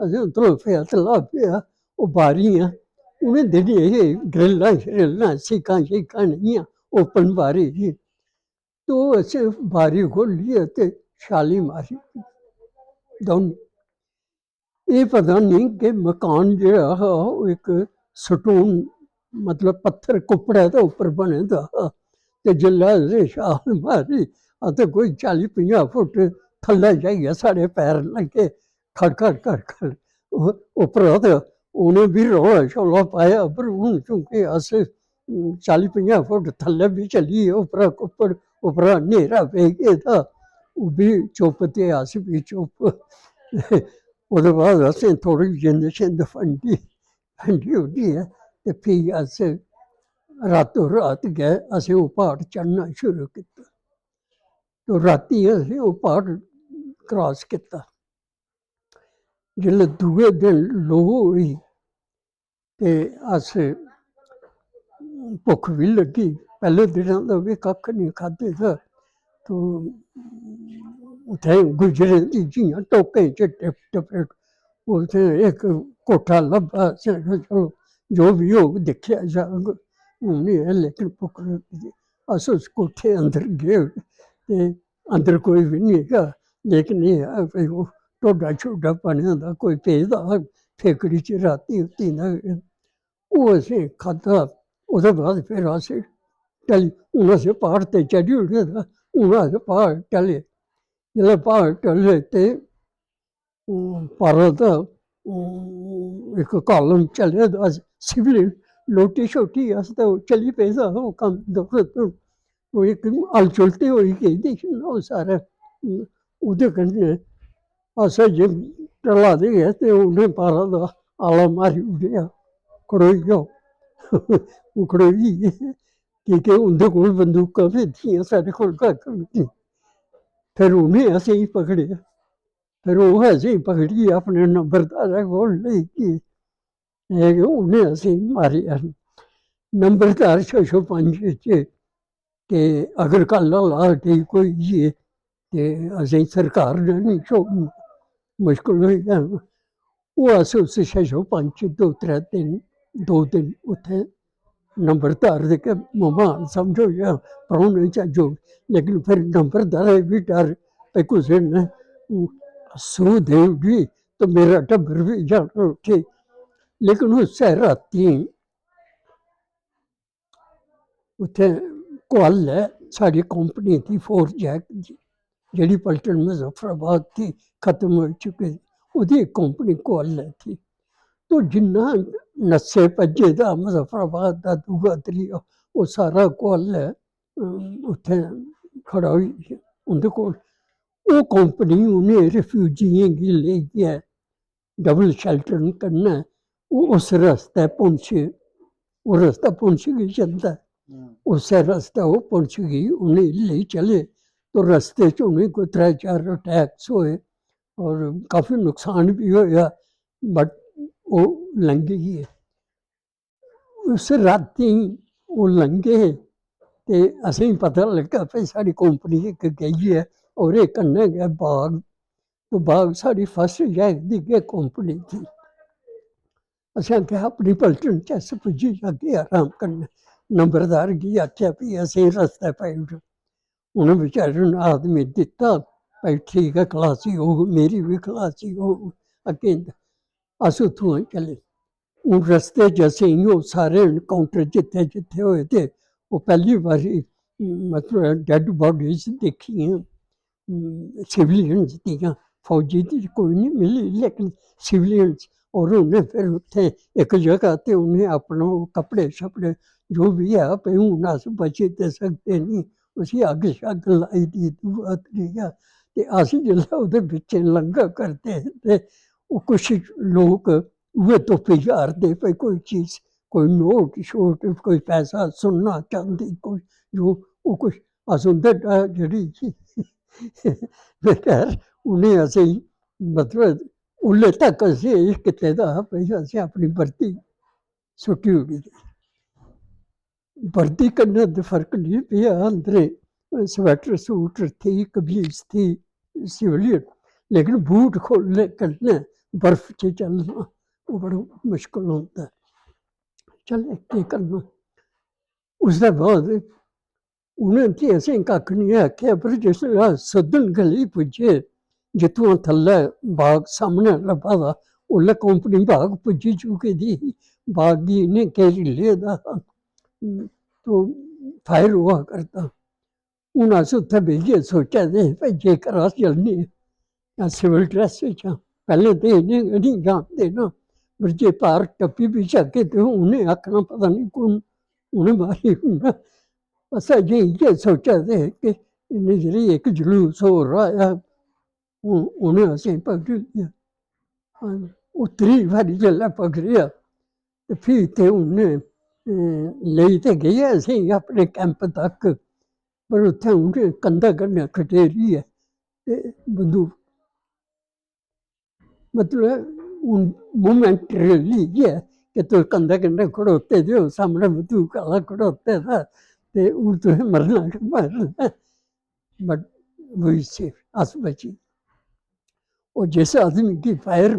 असें उद्धरों फेर तलाऽ पेआ, ओह् बारियां, उ'नें दिनें एह् ग्रिल्लां श्रिल्लां, सीकां शीकां नेईं हियां, ओपन बारी ही। तो असें बारी खोह्लियै ते छाली मारी दौनें। एह् पता नेईं कि मकान जेह्ड़ा हा, ओह् इक stone, मतलब पत्थर कुप्पड़ै दे उप्पर बने दा हा। ते जिसलै असें छाल मारी, अते कोई चाली पंजाह् फुट थल्लै जाइयै साढ़े पैर लग्गे, खड़, खड़, खड़, खड़। उ-, उप्परा ते उ'नें बी रौला शौला पाया, पर हून चूंकि अस, उम, चाली पंजाह् फुट थल्लै बी चली गे, उप्परा कुप्पड़, उप्परा न्हेरा पेई गेदा, ओह् बी चुप्प ते अस बी चुप्प। ओह्दे बाद असें थोह्ड़ी जिंद शिंद फंडी, फंडी उड्डी ऐ ते फ्ही अस रातों रात गै असें ओह् प्हाड़ चढ़ना शुरू कीता। तो रातीं असें ओह् प्हाड़ cross कीता। जिसलै दूए दिन लो होई ते अस, भुक्ख बी लग्गी, पैह्ले दिनै दा बी कक्ख निं खाद्धे दा। तो उत्थें गुजरें दी जि'यां टोकें च टिप टिप, उत्थें इक कोठा लब्भा, असें आखेआ, "चलो, जो बी होग, दिक्खेआ जाग।" हून एह् ऐ, लेकिन भुक्ख लग्गी दी। अस उस कोठे अंदर गे ते अंदर कोई बी निं हा, लेकिन एह् ऐ भई ओह् ढोडा शोडा बने दा, कोई पेदा हा फेकड़ी च रातीं हुत्ती दा। ओह् असें खाद्धा। ओह्दे बाद फिर अस टली, हून असें प्हाड़ ते चढ़ी ओड़े दा, हून अस प्हाड़ टले। जिसलै प्हाड़ टले ते, अम, पारा दा, अम, इक column चले दा, सिविलियन लोटी शोटी अस ते ओह् चली पेदा हा, ओह् कम्म दौड़त, ओह् इक हलचुल ते होई गेदी ही ना, ओह् सारै, अम, ओह्दे कन्नै अस अजें टला दे गै ते उ'नें पारा दा आला मारी ओड़ेआ, "खड़ोई जाओ।" ओह् खड़ोई गे, की के उं'दे कोल बंदूकां पेदियां, साढ़े कोल कक्ख बी नेईं। फिर उ'नें असेंगी पकड़ेआ, फिर ओह् असेंगी पकड़ियै अपने नंबरदारै कोल लेई गे। एह् उ'नें असेंगी मारेआ। नंबरदार छे छे पंज च कि अगर कल हालात ठीक होई गे ते असेंगी सरकार ने निं छोड़ना, मुश्कल होई जाना। ओह् अस उस छे छे पंज च दो त्रै दिन, दो दिन उत्थें नंबरदार दे के ममान समझो जां परौह्ने च जो, लेकिन फिर नंबरदारै बी डर भई कुसै ने सूह् देई ओड़ी ते मेरा टब्बर बी जाना उठी। लेकिन उस्सै रातीं उत्थें कोआलै साढ़ी कंपनी थी फोर जैक दी, जेह्ड़ी पलटन मुजफ्फराबाद थी, खत्म होई चुकी दी, ओह्दी इक कंपनी कोआलै थी। तो जिन्ना नस्से भज्जे दा मुजफ्फराबाद दा दूआ त्रीया, ओह् सारा कोआलै, अम, उत्थें खड़ा होई गेआ उं'दे कोल। ओह् कंपनी उ'नें रिफ्यूजियें गी लेइयै डबल शेल्टर कन्नै ओह् उस रस्तै पुंछ, ओह् रस्ता पुंछ गी जंदा ऐ। हम्म। उस्सै रस्तै ओह् पुंछ गी उ'नें लेई चले। तो रस्ते च उ'नें कोई त्रै चार अटैक्स होए और काफी नुकसान बी होएआ, बट ओह् लंघी गे। उस रातीं ओह् लंघे ते असेंगी पता लग्गा भई साढ़ी कंपनी इक गेई ऐ, ओह्दे कन्नै गै बाग, तो बाग साढ़ी फर्स्ट जाग दी गै कंपनी थी। असें आखेआ, "अपनी पलटन च अस पुज्जी जागे आराम कन्नै।" नंबरदार गी आखेआ, "भी असेंगी रस्ता पाई ओड़ो।" उ'नें बेचारे ने आदमी दित्ता, "भाई ठीक ऐ, खलासी होग, मेरी बी खलासी होग अग्गें।" अस उत्थुआं चले। हून रस्ते च असेंगी ओह् सारे एनकाउंटर जित्थै जित्थै होए ते ओह् पैह्ली बारी, मतलब, डेड बाडीज दिक्खियां, सिविलियंस दियां। फौजी दी कोई निं मिली, लेकिन सिविलियंस। और उ'नें फिर उत्थै इक जगह ते उ'नें अपना ओह् कपड़े शपड़े जो बी ऐ, भई हून अस बची ते सकदे निं, उसी अग्ग शग्ग लाई दी, दूआ त्रीया। ते अस जिसलै ओह्दे बिच्चें लंघा करदे हे ते ओह् कुछ लोक उ'ऐ तुप्पी जा'रदे, भई कोई चीज, कोई नोट शोट, कोई पैसा, सुन्ना, चांदी, कोई जो, ओह् कुछ अस उं'दे डा-, जेह्ड़ी ही। ते खैर, उ'नें असेंगी, मतलब, उल्ले तक असें एह् कीते दा हा, भई असें अपनी वर्दी सुट्टी ओड़ी दी। वर्दी कन्नै ते फर्क नेईं पेआ, अंदरें स्वैटर सूट थी, कमीज थी, सिविलियन, लेकिन बूट खोलने कन्नै बर्फ च चलना, ओह् बड़ा मुश्कल होंदा ऐ। चल, केह् करना? उसदे बाद उ'नें ते असें कक्ख निं आखेआ, पर जिसलै अस सदन गली पुज्जे, जित्थुआं थल्लै बाग सामनै लब्भा दा, उसलै कंपनी बाग पुज्जी चुकी दी ही। बाग गी इ'नें घेरी लेदा हा। तो फायर होआ करदा। हून अस उत्थै बेहियै सोचा दे हे, "भाई, जेकर अस जन्ने आं सिविल ड्रैस च आं, पैह्लें ते इ'नें गै निं जान देना।" पर जे पार टप्पी बी जागे ते उ'नें आखना, "पता निं कु'न, उ'नें मारी ओड़ना।" अस अजें इ'यै सोचा दे हे कि इन्ने चिरे इक जलूस होर आया, हून उ'नें असेंगी पकड़ी लेआ। हां, ओह् त्री बारी जिसलै पकड़ेआ ते फ्ही ते उ'नें, अं, लेई ते गे असेंगी अपने कैंप तक, पर उत्थें उ'नें कंधा कन्नै खडेरियै ते बंदूक, मतलब, हून मोमेंटरीली ऐ कि तुस कंधे कन्नै खड़ोते दे ओ, सामनै बंदूक आह्ला खड़ोते दा, ते हून तुसें मरना गै मरना ऐ। But we safe, अस बची। ओह् जिस आदमी गी फायर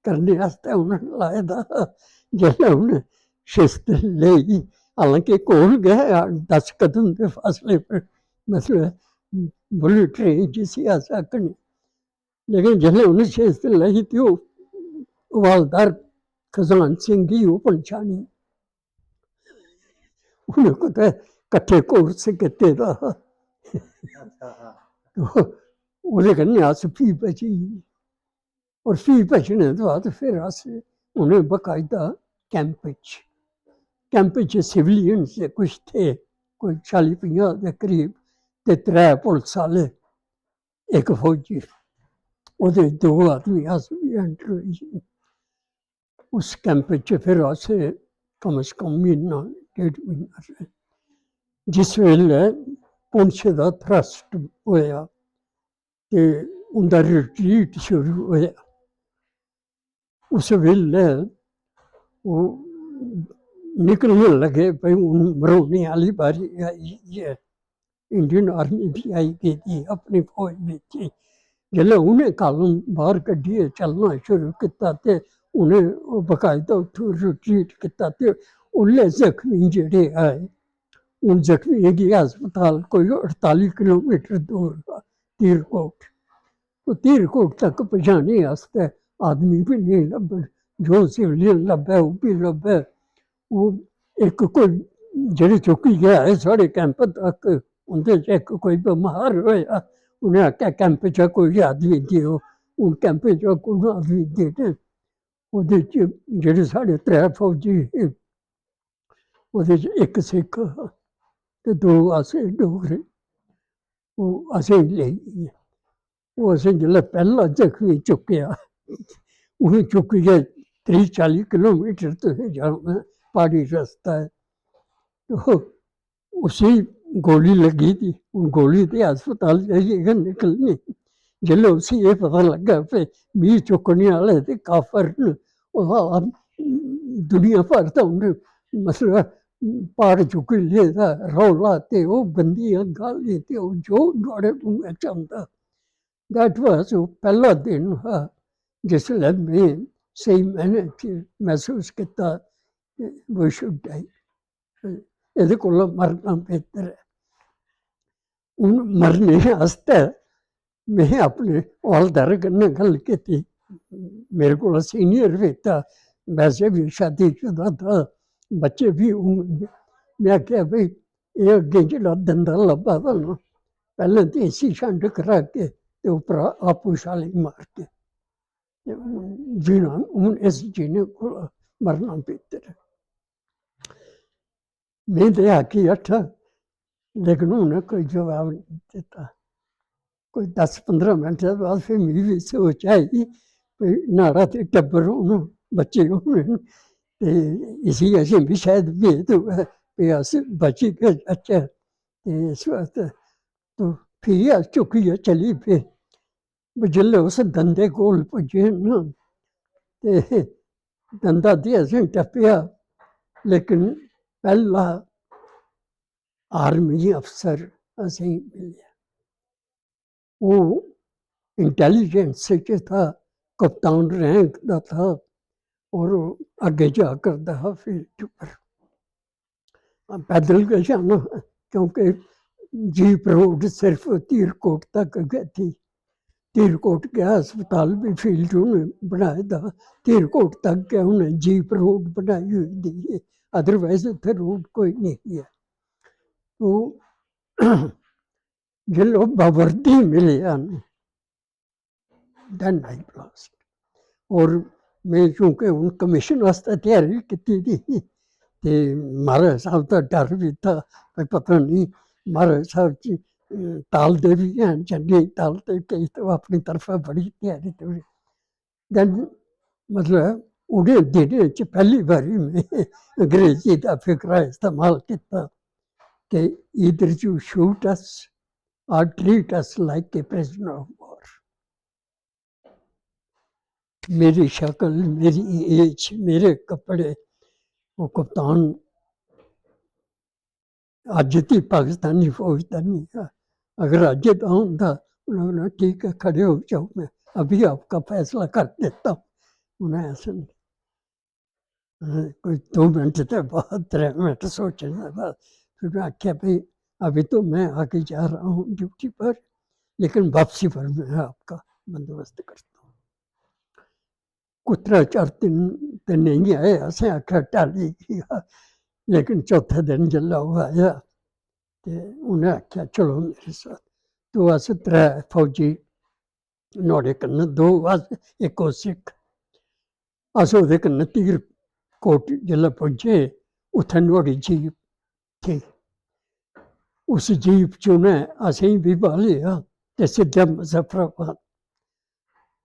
करने आस्तै उ'नें लाए दा हा, जिसलै उ'नें शिस्त लेई, हालांकि कोल गै, दस कदम दे फासले पर, मतलब, बुलेट रेंज जिसी अस आखने, लेकिन जिसलै उ'नें शिस्त लेई ते ओह् हवालदार खजान सिंह गी ओह् पंछानी। उ'नें कुतै कट्ठे कोर्स कीते दा हा। अच्छा, हां। ओह्दे कन्नै अस फ्ही बची गे। और फ्ही बचने दे बाद फिर अस उ'नें बकायदा कैंप च, कैंप च सिविलियन कुछ थे, कोई चाली पंजाह् दे करीब, ते त्रै पुलस आह्ले, इक फौजी, ओह्दे च दो आदमी अस बी एंटर होई गे। उस कैंप च फिर अस कम से कम म्हीना, डेढ़ म्हीना रेह्। जिस बेल्लै पुंछ दा थ्रस्ट होएआ ते उं'दा रिट्रीट शुरू होएआ, उस बेल्लै ओह् निकलन लगे, भई, हून मरोने आह्ली बारी आई ऐ। इंडियन आर्मी बी आई गेदी अपनी फौज बिच। जिसलै उ'नें कालम बाह्र कड्ढियै चलना शुरू कीता ते उ'नें ओह् बकायदा उत्थूं रिट्रीट कीता ते उसलै जख्मी जेह्ड़े आए, उन जख्मियें गी अस्पताल कोई अड़ताली किलोमीटर दूर हा, तीरकोट। ओह् तीरकोट तक पजाने आस्तै आदमी बी नेईं लब्भन, जो सिविलियन लब्भै, ओह् बी लब्भै। ओह् इक कोई जेह्ड़े चुक्की गै आए साढ़े कैंप तक, उं'दे च इक कोई बमार होएआ, उ'नें आखेआ, "कैंप चा कोई आदमी देओ।" हून कैंप चा कु'न आदमी देने? ओह्दे च जेह्ड़े साढ़े त्रै फौजी हे, ओह्दे च इक सिक्ख हा ते दो अस डोगरे। ओह् असेंगी लेई गे। ओह् असें जिसलै पैह्ला जख्मी चुक्केआ, उ'नें चुक्कियै त्रीह् चाली किलोमीटर तुसें जाना, प्हाड़ी रस्ता ऐ। ते ओह्, उसी गोली लग्गी दी, हून गोली ते अस्पताल जाइयै गै निकलनी। जिसलै उसी एह् पता लग्गा भई मी चुक्कने आह्ले ते काफर न, ओह् दुनिया भर दा उ'नें, मतलब, भार चुक्की लेदा, रौला ते ओह् गंदियां गालीं ते ओह् जो नुहाड़े मुंहै च औंदा। That was, ओह् पैह्ला दिन हा जिसलै में स्हेई मैह्ने च मसूस कीता, we should die। एह्दे कोला मरना बेहतर ऐ। हून मरने आस्तै में अपने हवलदार कन्नै गल्ल कीती, मेरे कोला senior बी था, वैसे बी शादीशुदा था, बच्चे बी हून। में आखेआ, "भई, एह् अग्गें जेह्ड़ा दंदा लब्भा दा ना, पैह्लें ते इसी छंड करागे ते उप्परा आपूं छाली मारगे। ते हून जीना, हून इस जीने कोला मरना बेहतर ऐ।" में ते आखी बैठा, लेकिन उ'नें कोई जवाब नेईं दित्ता। कोई दस पंदरां मिंट दे बाद फिर मिगी बी सोच आई, भई, न्हाड़ा ते टब्बर होना, बच्चे होने न, ते इसी अजें बी शायद मेद होऐ भई अस बची गै जाचै। ते इस बास्तै तो फ्ही अस चुक्कियै चली पे। ब-, जिसलै उस दंदे कोल पुज्जे ना, ते दंदा ते असें टप्पेआ, लेकिन पैह्ला आर्मी अफसर असेंगी मिलेआ। ओह् intelligence च था, कप्तान rank दा था, और अग्गें जा करदा हा field पर। पैदल गै जाना, क्योंकि jeep road सिर्फ तीरकोट तक गै थी। तीरकोट गै अस्पताल बी field उ'नें बनाए दा, तीरकोट तक गै उ'नें jeep road बनाई होई दी ऐ, otherwise उत्थै road कोई नेईं ऐ। ओह् जिसलै ओह् बावर्दी मिलेआ ना, then I lost। और में चूंकि हून कमीशन आस्तै त्यारी कीती दी ही, ते महाराज साहब दा डर बी था, भाई, पता नेईं महाराज साहब जी, अ, तालदे बी हैन जां नेईं तालदे, केई ते अपनी तरफा बड़ी त्यारी थोड़ी। Then, मतलब, उ'नें दिनें च पैह्ली बारी में अंग्रेजी दा फिकरा इस्तेमाल कीता कि either you shoot us or treat us like a prisoner of war। मेरी शक्ल, मेरी age, मेरे कपड़े, वो कप्तान अज्ज दी पाकिस्तानी फौज दा नहीं था। अगर अज्ज दा होंदा, उन्होंने, "ठीक है, खड़े हो जाओ, मैं अभी आपका फैसला कर देता हूँ।" उन्हें ऐसे नहीं। अ, कोई दो मिनट दे बाद, त्रै मिनट सोचने दे बाद, फिर मैं आख्या, "भाई, अभी तो मैं आगे जा रहा हूँ ड्यूटी पर, लेकिन वापसी पर मैं आपका बंदोबस्त करता हूँ।" कुतरा चार दिन ते नेईं आए, असें आखेआ, "टाली गेआ।" लेकिन चौथे दिन जिसलै ओह् आया, ते उ'नें आखेआ, "चलो मेरे साथ।" तो अस त्रै फौजी नुहाड़े कन्नै, दो अस, इक ओह् सिक्ख। अस ओह्दे कन्नै तीर कोट जिसलै पुज्जे, उत्थै नुहाड़ी जीप थी। उस जीप च उ'नें असेंगी बी बाह्लेआ ते सिद्धा मुजफ्फराबाद।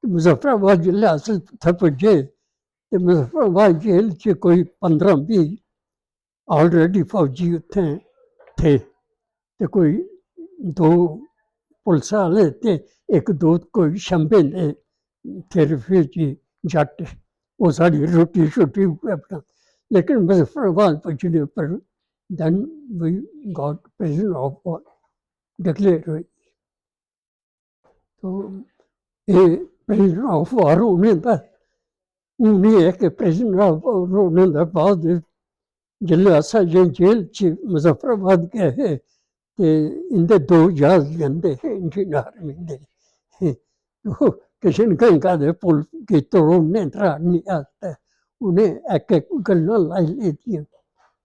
मुजफ्फराबाद जिसलै अस उत्थै पुज्जे, ते मुजफ्फराबाद जेल च कोई पंदरां बीह् already फौजी उत्थें थे, ते कोई दो पुलिस आह्ले ते इक दो कोई शंबे दे थे, refugee जट्ट। ओह् साढ़ी रुट्टी शुट्टी उ'ऐ बनांदे। लेकिन मुजफ्फराबाद पुज्जने पर then we got prisoner of war declare होई। तो एह् prisoner of war होने दा, हून एह् ऐ कि prisoner of war होने दे बाद जिसलै अस अजें जेल च मुजफ्फराबाद गै हे, ते इं'दे दो ज्हाज जंदे हे Indian Army दे। ओह् किशन गंगा दे पुल गी त्रोड़ने, त्राड़ने आस्तै उ'नें इक इक गन्नां लाई लेदियां।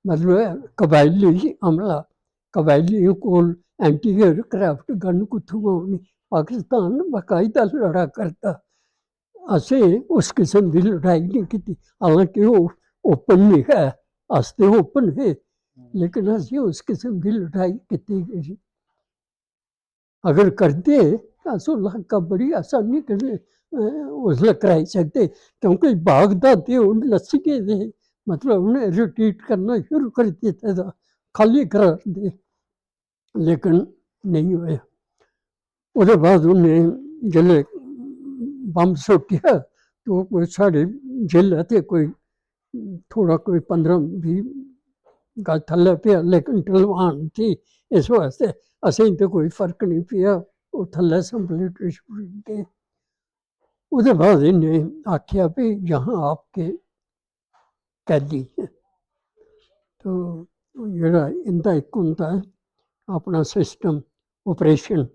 मतलब, कबायली हमला, कबायलियें कोल anti aircraft gun कुत्थुआं औनी? पाकिस्तान बाकायदा लड़ा करदा। असें उस किस्म दी लड़ाई नेईं कीती। हालांकि ओह् open नेईं है, अस ते open हे, लेकिन असें उस किस्म दी लड़ाई कीती गई। अगर करदे अस ओह् लाका बड़ी आसानी कन्नै, अ, उसलै कराई सकदे, क्योंकि बागदा ते ओह् नस्सी गेदे हे, मतलब उ'नें रिट्रीट करना शुरू करी दित्ते दा, खाल्ली करार दे, लेकिन नेईं होएआ। ओह्दे बाद उ'नें जिसलै बम्ब सुट्टेआ, ते ओह् कोई साढ़े जेलै ते कोई थोह्ड़ा कोई पंदरां बीह् गज थल्लै पेआ, लेकिन ढलवान थी, इस वास्तै असेंगी ते कोई फर्क निं पेआ, ओह् थल्लै संभली टुरी गे। ओह्दे बाद इ'नें आखेआ, "भाई, यहाँ आपके कैदी हैं।" तो जेह्ड़ा इं'दा इक होंदा ऐ अपना सिस्टम, ऑपरेशन,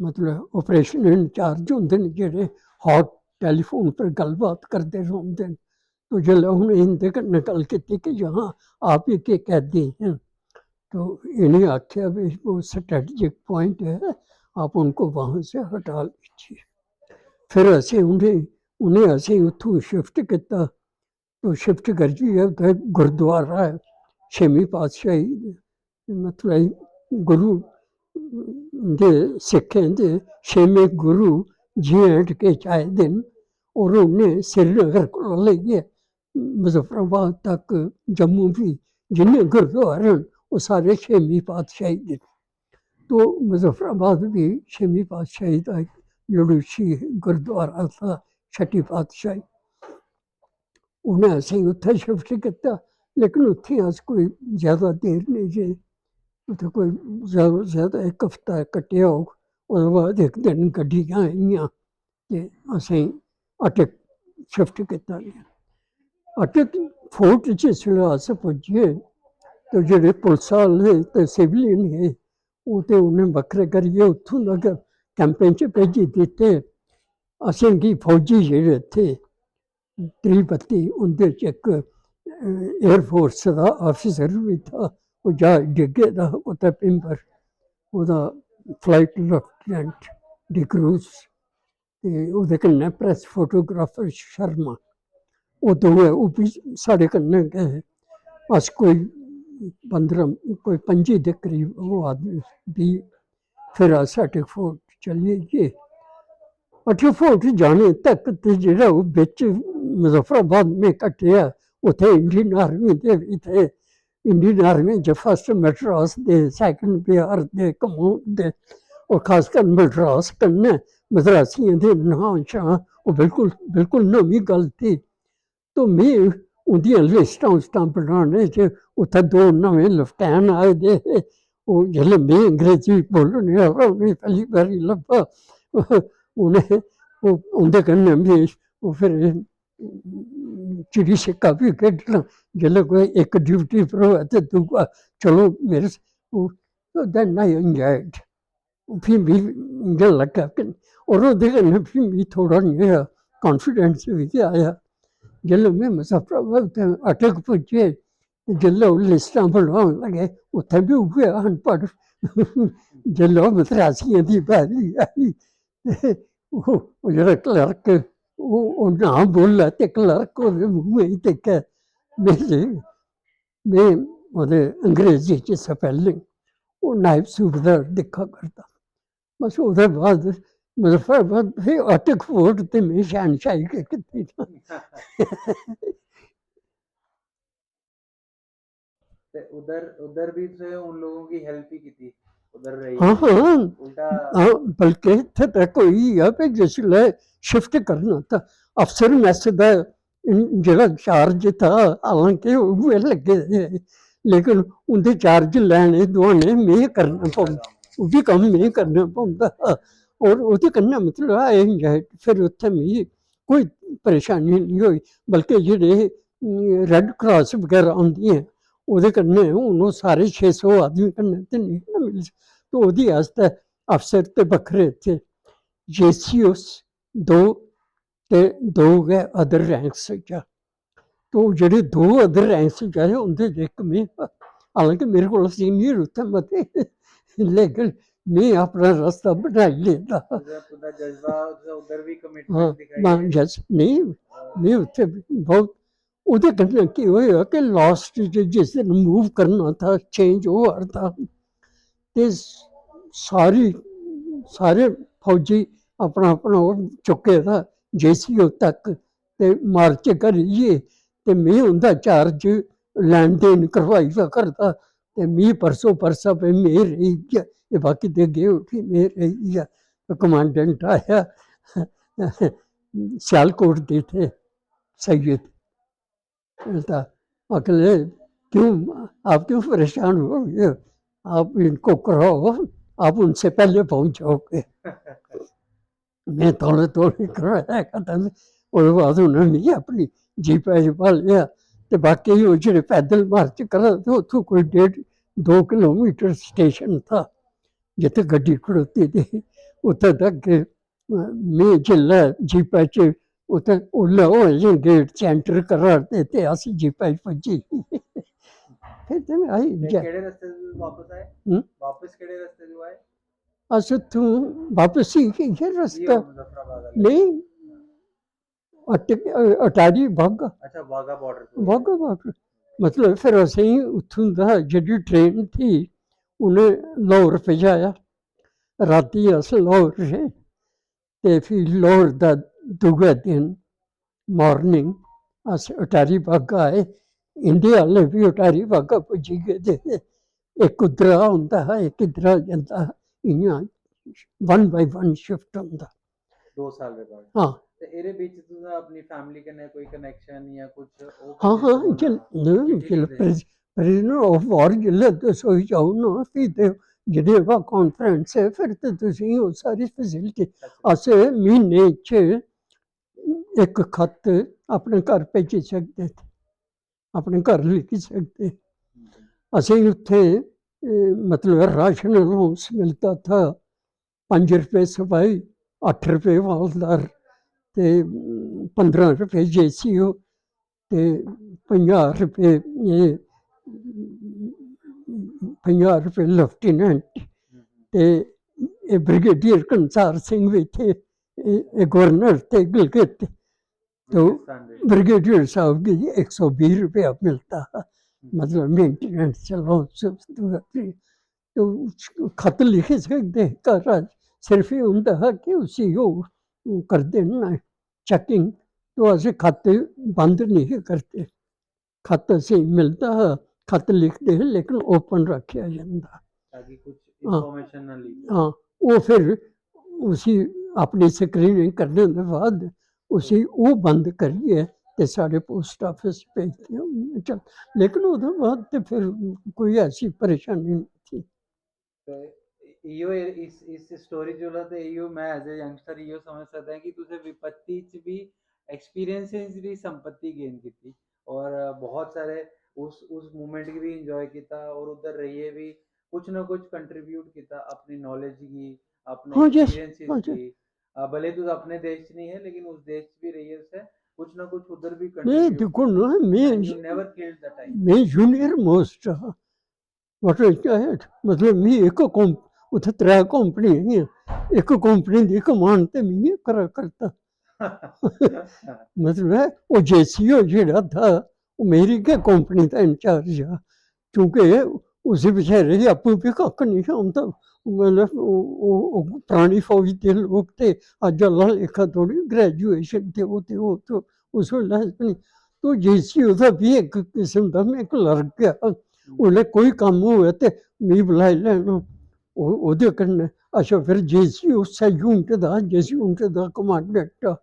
मतलब ऑपरेशन इंचार्ज होंदे न जेह्ड़े, हॉट टेलीफोन पर गल्लबात करदे रौंह्दे न। तो जिसलै उ'नें इं'दे कन्नै गल्ल कीती कि यहाँ आप ही के कैदी हैं, तो इ'नें आखेआ, "भाई, वो स्ट्रेटजिक पॉइंट है, आप उनको वहाँ से हटा लीजिए।" फिर असें उ'नें, उ'नें असें उत्थूं शिफ्ट कीता। तो शिफ्ट करियै उत्थै गुरुद्वारा ऐ, छेमीं पातशाही, मतलब गुरु दे, सिक्खें दे छेमें गुरु जे एंड के च आए दे न। और उ'नें श्रीनगर कोला लेइयै मुजफ्फराबाद तक, जम्मू बी जिन्ने गुरुद्वारे न, ओह् सारे छेमीं पातशाही दे न। तो मुजफ्फराबाद बी छेमीं पातशाही दा इक लड़ूशी गुरुद्वारा था, छठी पातशाही। उ'नें असेंगी उत्थै शिफ्ट कीता, लेकिन उत्थै अस कोई ज्यादा देर नेईं रेह्। उत्थै कोई ज्यादा, ज्यादा इक हफ्ता कट्टेआ होग। ओह्दे बाद इक दिन गड्डियां आइयां ते असेंगी अटक शिफ्ट कीता गेआ। अटक फोर्ट जिसलै अस पुज्जे, ते जेह्ड़े पुलस आह्ले ते सिविलियन हे, ओह् ते उ'नें बक्खरे करियै उत्थूं दा गै कैंपें च भेजी दित्ते। असेंगी फौजी जेह्ड़े थे, त्रीह् बत्ती, उं'दे च इक, अ, एयर फोर्स दा ऑफिसर बी था, ओह् ज्हाज डिग्गे दा हा कुतै पिंबर, ओह्दा फ्लाइट लेफ्टिनेंट डिक्रूज, ते ओह्दे कन्नै प्रेस फोटोग्राफर शर्मा, ओह् दोऐ, ओह् बी साढ़े कन्नै गै हे। अस कोई पंदरां, कोई पंजी दे करीब ओह् आदमी, बीह्, फिर अस अटक फोर्ट चली गे। अटक फोर्ट जाने तक ते जेह्ड़ा ओह् बिच मुजफ्फराबाद में कट्टेआ, उत्थै इंडियन आर्मी दे बी थे, इंडियन आर्मी च फर्स्ट मद्रास दे, सैकंड बिहार दे, कमोड दे, और खासकर मद्रास कन्नै मद्रासियें दे नांऽ शां, ओह् बिल्कुल, बिल्कुल नमीं गल्ल थी। तो में उं'दियां लिस्टां उसटां बनाने च, उत्थै दो नमें लेफ्टिनेंट आए दे हे, ओह् जिसलै में अंग्रेजी बोलने आह्ला उ'नेंगी पैह्ली बारी लब्भा, उ'नें, ओह्, उं'दे कन्नै में, ओह् फिर चिड़ी छिक्का बी खेढना, जिसलै कोई इक ड्यूटी पर होऐ ते दूआ, "चलो मेरे स-," ओह्, then I enjoyed। फ्ही मी इ'यां लग्गा कि, और ओह्दे कन्नै फ्ही मी थोह्ड़ा नेहा कॉन्फिडेंस बी आया। जिसलै में मुजफ्फराबाद ते अटक पुज्जे, ते जिसलै ओह् लिस्टां बनान लगे, उत्थै बी उ'ऐ अनपढ़। जिसलै ओह् मद्रासियें दी बारी आई, ते ओह्, ओह् जेह्ड़ा क्लर्क, ओह्, ओह् नांऽ बोल्लै ते क्लर्क ओह्दे मूंहै गी दिक्खै। में, में ओह्दे अंग्रेजी च स्पैलिंग, ओह् नायब सूबेदार दिक्खा करदा। बस ओह्दे बाद मुजफ्फराबाद, फ्ही अटक फोर्ट ते में शैह्नशाही गै कीती। ते उधर, उधर भी तुसें उन लोगों की हेल्प ही की थी, उधर रही। हाँ, हाँ। उल्टा हाँ, बल्कि इत्थै तक होई गेआ कि जिसलै शिफ्ट करना तां अफसर मैस दा जेह्ड़ा चार्ज था, हालांकि उ'ऐ लग्गे दे हे, लेकिन उं'दे चार्ज लैने दुआने में करना पौंदा, ओह् बी कम्म में करना पौंदा हा। और ओह्दे कन्नै मतलब आई एंजॉय, फिर उत्थै मिगी कोई परेशानी निं होई, बल्कि जेह्ड़े रेड क्रॉस बगैरा होंदी ऐ, ओह्दे कन्नै हून ओह् सारे छे सौ आदमी कन्नै ते नेईं ना मिली सकदे। ते ओह्दे आस्तै अफसर ते बक्खरे थे, जे सी ओस दो ते दो गै अदर रैंक्स चा। तो ओह् जेह्ड़े दो अदर रैंक्स चा हे, उं'दे च इक में, हालांकि मेरे कोला सीनियर उत्थै मते हे, लेकिन में अपना रस्ता बनाई लेदा। तुं'दा, तुं'दा जज्बा, तुसें उधर भी हाँ, कमिटमेंट दिखाई ना, है। जज नहीं, में उत्थै बहुत, ओह्दे कन्नै केह् होएआ कि लास्ट च जिस दिन मूव करना था, चेंज होआ था, ते सारी, सारे फौजी अपना अपना ओह् चुक्के दा जेसीओ तक, ते मार्च करियै ते में उं'दा चार्ज लैन देन करवाई दा करदा, ते मी परसों परसा पे में रेही गेआ, ते बाकी ते गे उठी, में रेही गेआ। कमांडेंट आया सियालकोट दे थे सैयद, तो अगले, "क्यों, आप क्यों परेशान हो गए? आप इनको कराओ, आप उनसे पहले पहुंच जाओगे।" में तौले तौले कराया खत्म। ओह्दे बाद उ'नें मिगी अपनी जीपै च पालेआ, ते बाकी ओह् जेह्ड़े पैदल मार्च करा दे, उत्थूं कोई डेढ़ दो किलोमीटर स्टेशन था, जित्थै गड्डी खड़ोती दी ही। उत्थै तक में जिसलै जीपै च, उत्थै उसलै ओह् अजें गेट च एंटर करा दे, ते अस जीपै च पुज्जी। फिर ते में आई ते जा- केह्ड़े रस्ते तों बापस आए? हम्म? बापस केह्ड़े रस्ते तों आए? अस उत्थूं बापस ही इ'यै रस्ता। इ'यै मुजफ्फराबाद आह्ला। नेईं, अट-, अटारी बाघा। अच्छा, बाघा बॉर्डर तों। बाघा बॉर्डर। मतलब, फिर असेंगी उत्थूं दा जेह्ड़ी ट्रेन थी, उ'नें लाहौर पजाया। रातीं अस लाहौर हे, ते फ्ही लाहौर दा दूए दिन मार्निंग अस अटारी बाघा आए। इंडिया आह्ले बी अटारी बाघा पुज्जी गेदे हे। इक उद्धरा औंदा हा, इक इद्धरा जंदा हा, इ'यां वन बाय वन शिफ्ट होंदा। दो साल दे बाद। हां। ते एह्दे बिच तुं'दा अपनी फैमिली कन्नै कोई कनैक्शन जां कुछ ओह् हां, किस हां, तरह दा? जिल-, नेईं, चिट्ठी जिल-, लिखदे? प्रिज-, prisoner of war जिसलै तुस होई जाओ ना, फ्ही ते जिनेवा कॉन्फ्रेंस ऐ, फिर ते तुसेंगी ओह् सारी फैसिलिटी। अच्छा। अस म्हीने च इक खत अपने घर भेजी सकदे थे, अपने घर लिखी सकदे। हम्म। असेंगी उत्थें, ए, मतलब, राशन अलाउंस मिलदा था, पंज रपेऽ सपाही, अट्ठ रपेऽ हवलदार ते पंदरां रपेऽ जेसीओ ते पंजाह् रपेऽ एह्, पंजाह् रपेऽ लेफ्टिनेंट। ते एह् ब्रिगेडियर कंसार सिंह बी थे, एह्, एह् गवर्नर थे गिलगित। तो पाकिस्तान दे। ब्रिगेडियर साहब गी इक सौ बीह् रपेआ मिलदा हा, हम्म। मतलब, मेंटेनेंस चलो, तो खत लिखी सकदे हे घर, सिर्फ एह् होंदा हा कि उसी ओह् करदे न चेकिंग, तो अस खत बंद नेईं हे करदे। खत असेंगी मिलदा हा, खत लिखदे हे, लेकिन ओपन रक्खेआ जंदा। ताकि कुछ हां। इंफॉर्मेशन ना लीक होए। हां, ओह् फिर उसी अपनी स्क्रीनिंग करने दे बाद उसी ओह् बंद करियै ते साढ़े पोस्ट ऑफिस भेजदे होंदे। चल, लेकिन ओह्दे बाद ते फिर कोई ऐसी परेशानी नेईं थी। ते इयो इस, इस स्टोरी च होला ते इयो मैं as a youngster इयो समझ सकदा ऐ कि तुसें विपत्ति च भी, एक्सपीरियंसेस च भी संपत्ति गेन कीती और बहुत सारे उस, उस मोमेंट गी भी एंजॉय कीता और उद्धर रेहियै भी कुछ ना कुछ कंट्रीब्यूट कीता अपनी नॉलेज गी, अपने हां जी, एक्सपीरियंसेस हां जी। गी। अ, भले तुस अपने देश च नहीं है, लेकिन उस देश च भी रेहियै तुसें कुछ ना कुछ उद्धर भी नहीं, कंट्रीब्यूट दिक्खो कीता। ना, मैं And you never killed the time। मैं जूनियर मोस्ट हा। What is that? मतलब, मैं इक कम-, उत्थै त्रै कंपनी हियां, इक कंपनी दी कमान ते मैं करा करदा। मतलब ऐ, ओह् जेसीओ जेह्ड़ा था, ओह् मेरी गै कंपनी दा इंचार्ज हा, क्योंकि उसी बेचारे गी आपूं बी कक्ख निं हा औंदा। मतलब, ओह्, ओह्, ओह् परानी फौज दे लोक ते अज्ज आह्ला लेखा थोड़ी ग्रेजुएशन ते ओह् ते ओह् ते उस बेल्लै अस निं। तो जेसीओ दा बी इक किस्म दा में क्लर्क गै हा। उल्लै कोई कम्म होऐ ते मी बलाई लैना। ओह्, ओह्दे कन्नै, अच्छा, फिर जेसीओ उस्सै यूनट दा, जिस यूनट दा कमांडेंट हा,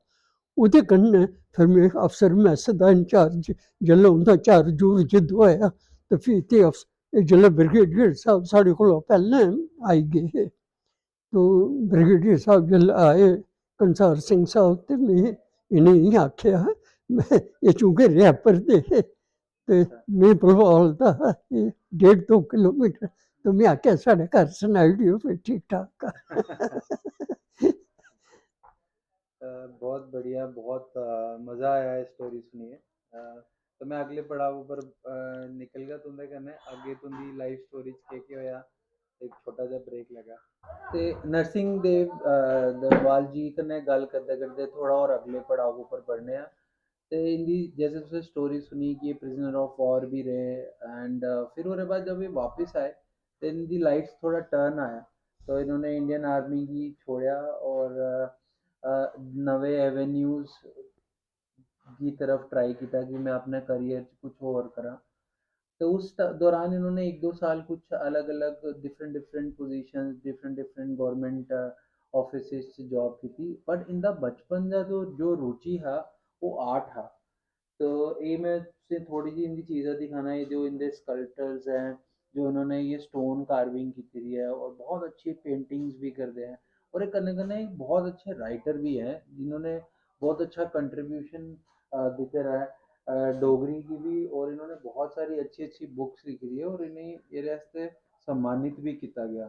ओह्दे कन्नै फिर में अफसर मैस दा इंचार्ज, जेल्लै उं'दा चार्ज चूर्ज दोआया, ते फ्ही ते अफस-, एह् जेल्लै ब्रिगेडियर साह्ब साढ़े कोला पैह्लें आई गे हे, तो ब्रिगेडियर साह्ब जेल्लै आए, कंसार सिंह साह्ब, ते में इ'नेंगी आखेआ, "में, एह् चूंकि रैपर दे हे, ते में भलवाल दा हा, एह् डेढ़ दो किलोमीटर।" तो में आखेआ, "साढ़े घर सनाई ओड़ेओ, फिर ठीक ठाक आ।" अ, बहुत बढ़िया, बहुत, अ, मज़ा आया एह् स्टोरी सुनियै। अ, तो मैं अगले पड़ाव उप्पर, अ, निकलगा तुं'दे कन्नै। अग्गें तुं'दी लाइफ स्टोरी च केह्-केह् होएआ, इक छोटा जेहा ब्रेक लैगा। ते नरसिंह देव, अ, दरबाल जी कन्नै गल्ल करदे-करदे थोह्ड़ा होर अगले पड़ाव उप्पर बढ़ने आं। ते इं'दी, जैसे तुसें स्टोरी सुनी कि एह् prisoner of war बी रेह्, and, अ, फिर ओह्दे बाद जब एह् बापस आए, ते इं'दी लाइफ च थोह्ड़ा टर्न आया। तो इन्होंने इंडियन आर्मी गी छोड़ेआ और अ, अ, नवे एवेन्यूज की तरफ ट्राई किया कि मैं अपने करियर च कुछ होर करां। तो उस ट-, दौरान इन्होंने एक दो साल कुछ अलग-अलग different different positions, different different government offices च जॉब की थी। बट इंदा बचपन का जो जो रुचि हा, वो आर्ट हा। तो ये मैं तुसें थोड़ी जी इंदी चीज़ां दिखाना है, जो इंदे स्कल्पटर्स हैं, जो इन्होंने ये स्टोन कार्विंग की दी है और बहुत अच्छी पेंटिंग्स भी करते हैं। और ये कन्नै कन्नै एक बहुत अच्छे राइटर भी हैं, जिन्होंने बहुत अच्छा कंट्रीब्यूशन दिते दा ऐ अ, डोगरी गी बी, और इन्होंने बहुत सारी अच्छी अच्छी बुक्स लिखी दी है और इन्हें एह्दे आस्तै सम्मानित भी किया गया।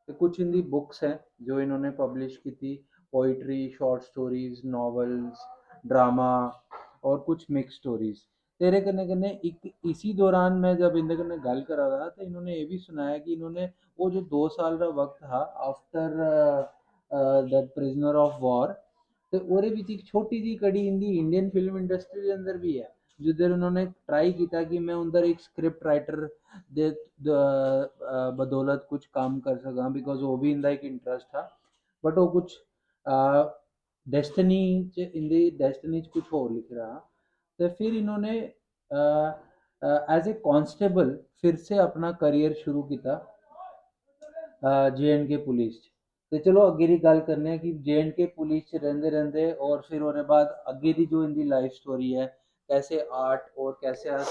तो कुछ इनकी बुक्स हैं जो इन्होंने पब्लिश की थी, poetry, short stories, novels, drama और कुछ मिक्स स्टोरीज। तेरे कन्नै कन्नै इक इसी दौरान मैं जब इंदे कन्नै गल्ल करा दा हा, तो इन्होंने ये भी सुनाया कि इन्होंने वो जो दो साल का वक्त हा, after that prisoner of war, ते ओह्दे बिच इक छोटी जी कड़ी इंदी इंडियन फिल्म इंडस्ट्री दे अंदर भी है, जिद्धर उन्होंने ट्राई किया कि मैं उधर एक स्क्रिप्ट राइटर दे द- अ, बदौलत कुछ काम कर सकां, बिकॉज वो भी इंदा एक इंटरेस्ट था। बट वो कुछ डेस्टिनी च इंदी डेस्टिनी च कुछ होर लिखे दा हा। ते फिर इन्होंने एज ए कांस्टेबल फिर से अपना करियर शुरू किया जे एंड के पुलिस च। ते चलो अग्गे दी गल्ल करने आं कि जे एंड के पुलिस च रैंह्दे रैंह्दे और फिर ओह्दे बाद अग्गे दी जो इंदी लाइफ स्टोरी ऐ, कैसे आर्ट और कैसे अस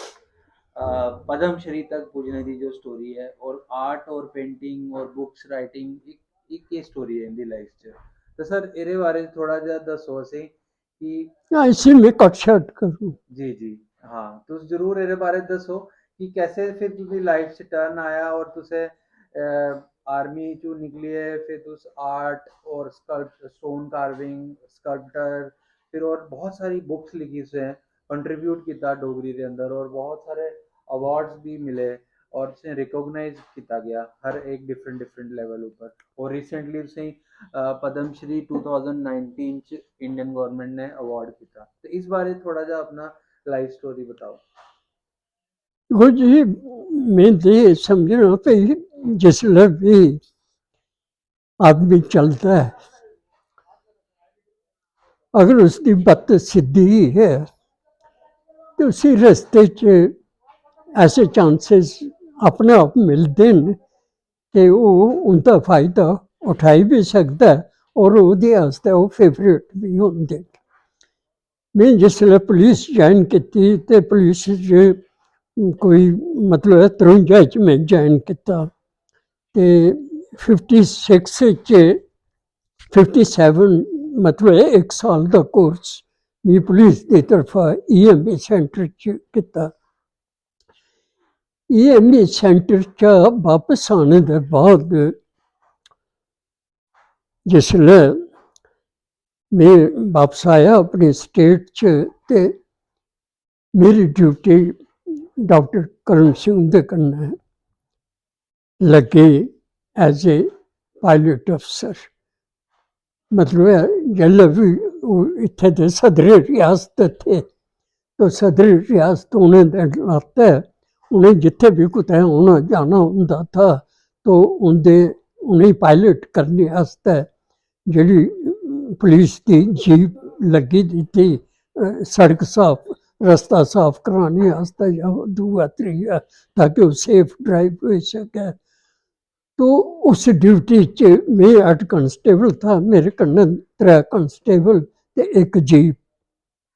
अ, पद्म श्री तक पुज्जने दी जो स्टोरी ऐ और आर्ट और पेंटिंग और बुक्स राइटिंग, इक इक एह् स्टोरी ऐ इंदी लाइफ च। ते सर, एह्दे बारे च थोह्ड़ा जेहा दस्सो असें कि हां, इसी में कट शट करूं। जी जी, हां, तुस जरूर एह्दे बारे च दस्सो कि कैसे फिर तुंदी लाइफ च टर्न आया और तुसें आर्मी चू निकलियै फिर तुस आर्ट और स्कल्प स्टोन कार्विंग, स्कल्पटर, फिर और बहुत सारी बुक्स लिखी तुसें, कंट्रीब्यूट किया डोगरी दे अंदर और बहुत सारे अवार्ड्स भी मिले और तुसें रिकॉग्नाइज किया गया हर एक डिफरेंट डिफरेंट लेवल ऊपर। और रिसेंटली तुसें Padma Shri two thousand nineteen च इंडियन गवर्नमेंट ने अवार्ड किया। तो इस बारे थोड़ा जा अपना लाइफ स्टोरी बताओ। दिक्खो जी, में ते एह् समझना भई जिसलै बी आदमी चलदा ऐ, अगर उसदी बत्त सिद्धी ऐ ते उसी रस्ते च ऐसे चांसेस अपने आप मिलदे न कि ओह् उं'दा फायदा उठाई बी सकदा ऐ और ओह्दे आस्तै ओह् फेवरेट बी होंदे न। में जिसलै पुलिस ज्वाइन कीती ते पुलिस च कोई, मतलब, त्रुंजा च में ज्वाइन कीता ते फिफ्टी सिक्स च फिफ्टी सैवन, मतलब, इक साल दा कोर्स में पुलिस दी तरफा ईएमई सेंटर च कीता। ईएमई सेंटर च बापस आने दे बाद जिसलै में बापस आया अपनी स्टेट च ते मेरी ड्यूटी डॉक्टर करण सिंह दे कन्नै लग्गी as a pilot officer। मतलब ऐ, जेल्लै बी ओह् इत्थै दे सदर रियासत थे, तो सदर रियासत होने दे नाते उ'नें जित्थै बी कुतै औना जाना होंदा था, तो उं'दे, उ'नेंगी पायलट करने आस्तै जेह्ड़ी पुलिस दी जीप लग्गी दी थी, अ, सड़क साफ, रस्ता साफ कराने आस्तै जां दूआ त्रीया, ताकि ओह् सेफ ड्राइव होई सकै। तो उस ड्यूटी च में हैड कांस्टेबल था, मेरे कन्नै त्रै कांस्टेबल ते इक जीप,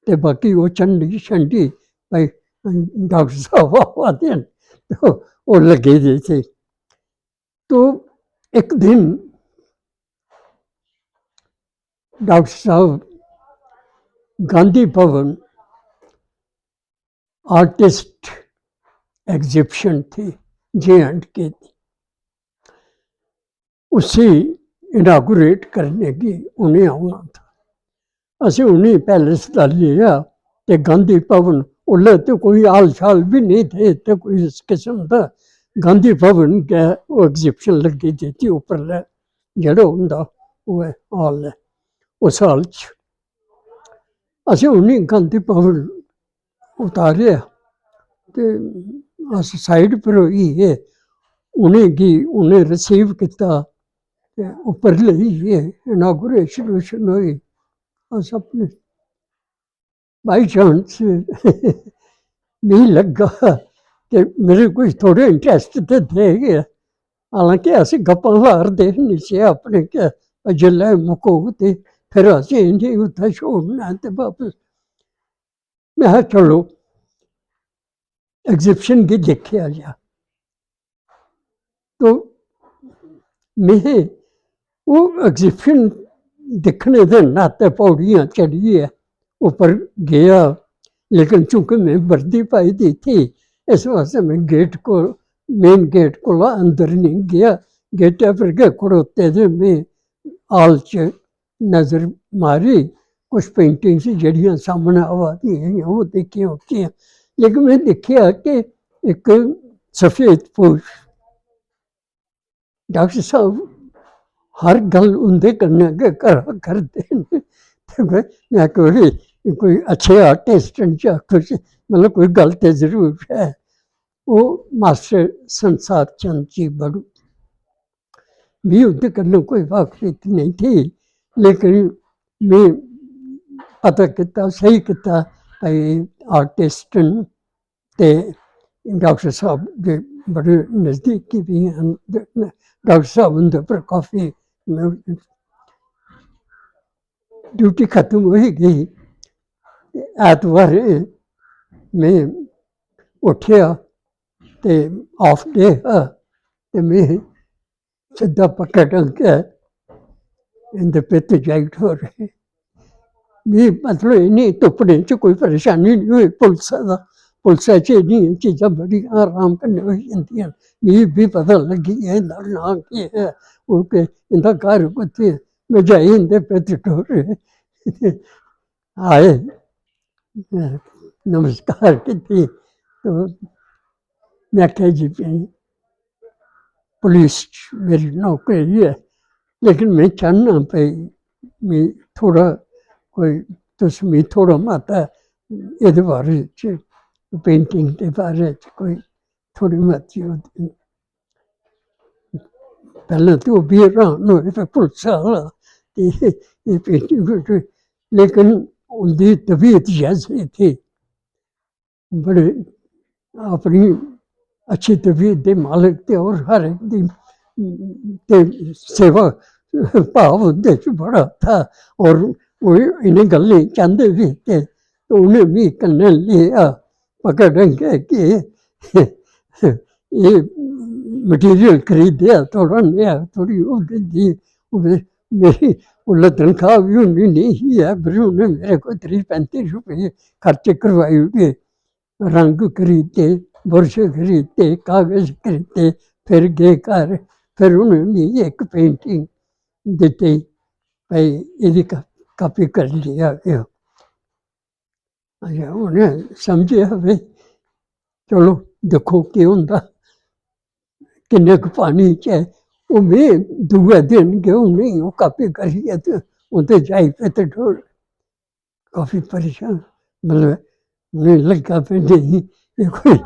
ते बाकी ओह् झंडी शंडी भाई डाक्टर साहब आवा दे न, ते ओह् लग्गे दे थे। तो इक दिन डाक्टर साहब गांधी भवन आर्टिस्ट एग्जिबिशन थी जे एंड के दी, उसी इनागुरेट करने गी उ'नें औना था। असें उ'नें पैलेस दा लेआ ते गांधी भवन, उसलै ते कोई हाल शाल बी नेईं थे, इत्थै कोई इस किस्म दा। गांधी भवन गै ओह् एग्जिबिशन लग्गी दी थी उप्परलै, जेह्ड़ा होंदा ओह् हाल ऐ, उस हाल च असें उ'नें गांधी भवन उतारेआ ते अस साइड पर होई गे। उ'नेंगी उ'नें रिसीव कीता ते उप्पर लेइयै इनागुरेशन होई। अस अपने बाई चांस मिगी लग्गा कि मेरे कोई थोह्ड़े इंटरैस्ट ते दे गै। हालांकि अस गप्पां लारदे हे निश्चय अपने के जिसलै मुकोग ते फिर असें इ'नेंगी उत्थै छोड़ना ते बापस। में आखेआ, "चलो, एग्जिबिशन गी दिक्खेआ जा।" तो में ओह् एग्जिबिशन दिक्खने दे नाते पौड़ियां चढ़ियै उप्पर गेआ, लेकिन चूंकि में वर्दी पाई दी थी, इस वास्तै में गेट को, मेन गेट कोला अंदर नेईं गेआ। गेटै पर गै खड़ोते दे में हाल च नजर मारी, कुछ पेंटिंग्स जेह्ड़ियां सामनै आवा दियां हियां, ओह् दिक्खियां, ओह्कियां। लेकिन में दिक्खेआ कि इक सफेद पोश डाक्टर साहब हर गल्ल उं'दे कन्नै गै करा करदे न। ते में, में आखेआ, "कोई, कोई अच्छे आर्टिस्ट न जां कुछ, मतलब, कोई गल्ल ते जरूर ऐ।" ओह् मास्टर संसार चंद जी बड़ू, मी उं'दे कन्नै कोई वाकफियत नेईं थी, लेकिन में पता कीता, स्हेई कीता, भाई, आर्टिस्ट न ते डाक्टर साहब दे बड़े नजदीकी बी हैन। डाक्टर साहब उं'दे पर काफी, ड्यूटी खत्म होई गेई। ऐतवारें में उट्ठेआ ते हाफ डे हा, ते में सिद्धा पक्के टंके इं'दे पित्त जाई ठोरे। मी, मतलब, इ'नें तुप्पने च कोई परेशानी निं होई। पुलसा दा, पुलसा च इ'नें चीजां बड़ियां अराम कन्नै होई जंदियां न। मी बी पता लग्गी गेआ इं'दा नांऽ केह् ऐ, ओह् केह्, इं'दा घर कुत्थै ऐ। में जाई इं'दे पित्त टोरे। आए, नमस्कार कीती। तो में आखेआ, "जी, पुलिस च मेरी नौकरी ऐ, लेकिन में चाह्न्नां भई मी थोह्ड़ा कोई, तुस मी थोह्ड़ा मता एह्दे बारे च, पेंटिंग दे बारे च कोई थोह्ड़ी मती ओह्।" पैह्लें ते ओह् बी हैरान होए, "ते पुलस आह्ला, ते एह् पेंटिंग, पेंटिंग।" लेकिन उं'दी तबीयत जैसी थी, बड़े अपनी अच्छी तबीयत दे मालक ते होर हर इक दी ते सेवा भाव उं'दे च बड़ा था। होर ओह् इ'नें गल्लें गी चांह्दे बी थे। ते उ'नें मी कन्नै लेआ, पकड़ के, कि एह् मटीरियल खरीदेआ, थोह्ड़ा नेहा, थोह्ड़ी ओह् कीती। ओह् मेरी उसलै तनखाह् बी होनी नेईं ही ऐ, पर उ'नें मेरे कोल त्रीह् पैंती रपेऽ खर्च करवाई ओड़े। रंग खरीदे, बुरश खरीदे, कागज खरीदे, फिर गे घर, फिर उ'नें मिगी इक पेंटिंग दित्ती, "भाई, एह्दी का-, कापी करी लेआ करो।" अच्छा, उ'नें समझेआ भाई, चलो, दिक्खो केह् होंदा, किन्ने क पानी च ऐ। ओह् में दूए दिन गै उ'नेंगी ओह् कापी करियै ते उं'दे जाई पे ते डोर। काफी परेशान, मतलब, उ'नेंगी लग्गा पे नेईं, एह् कोई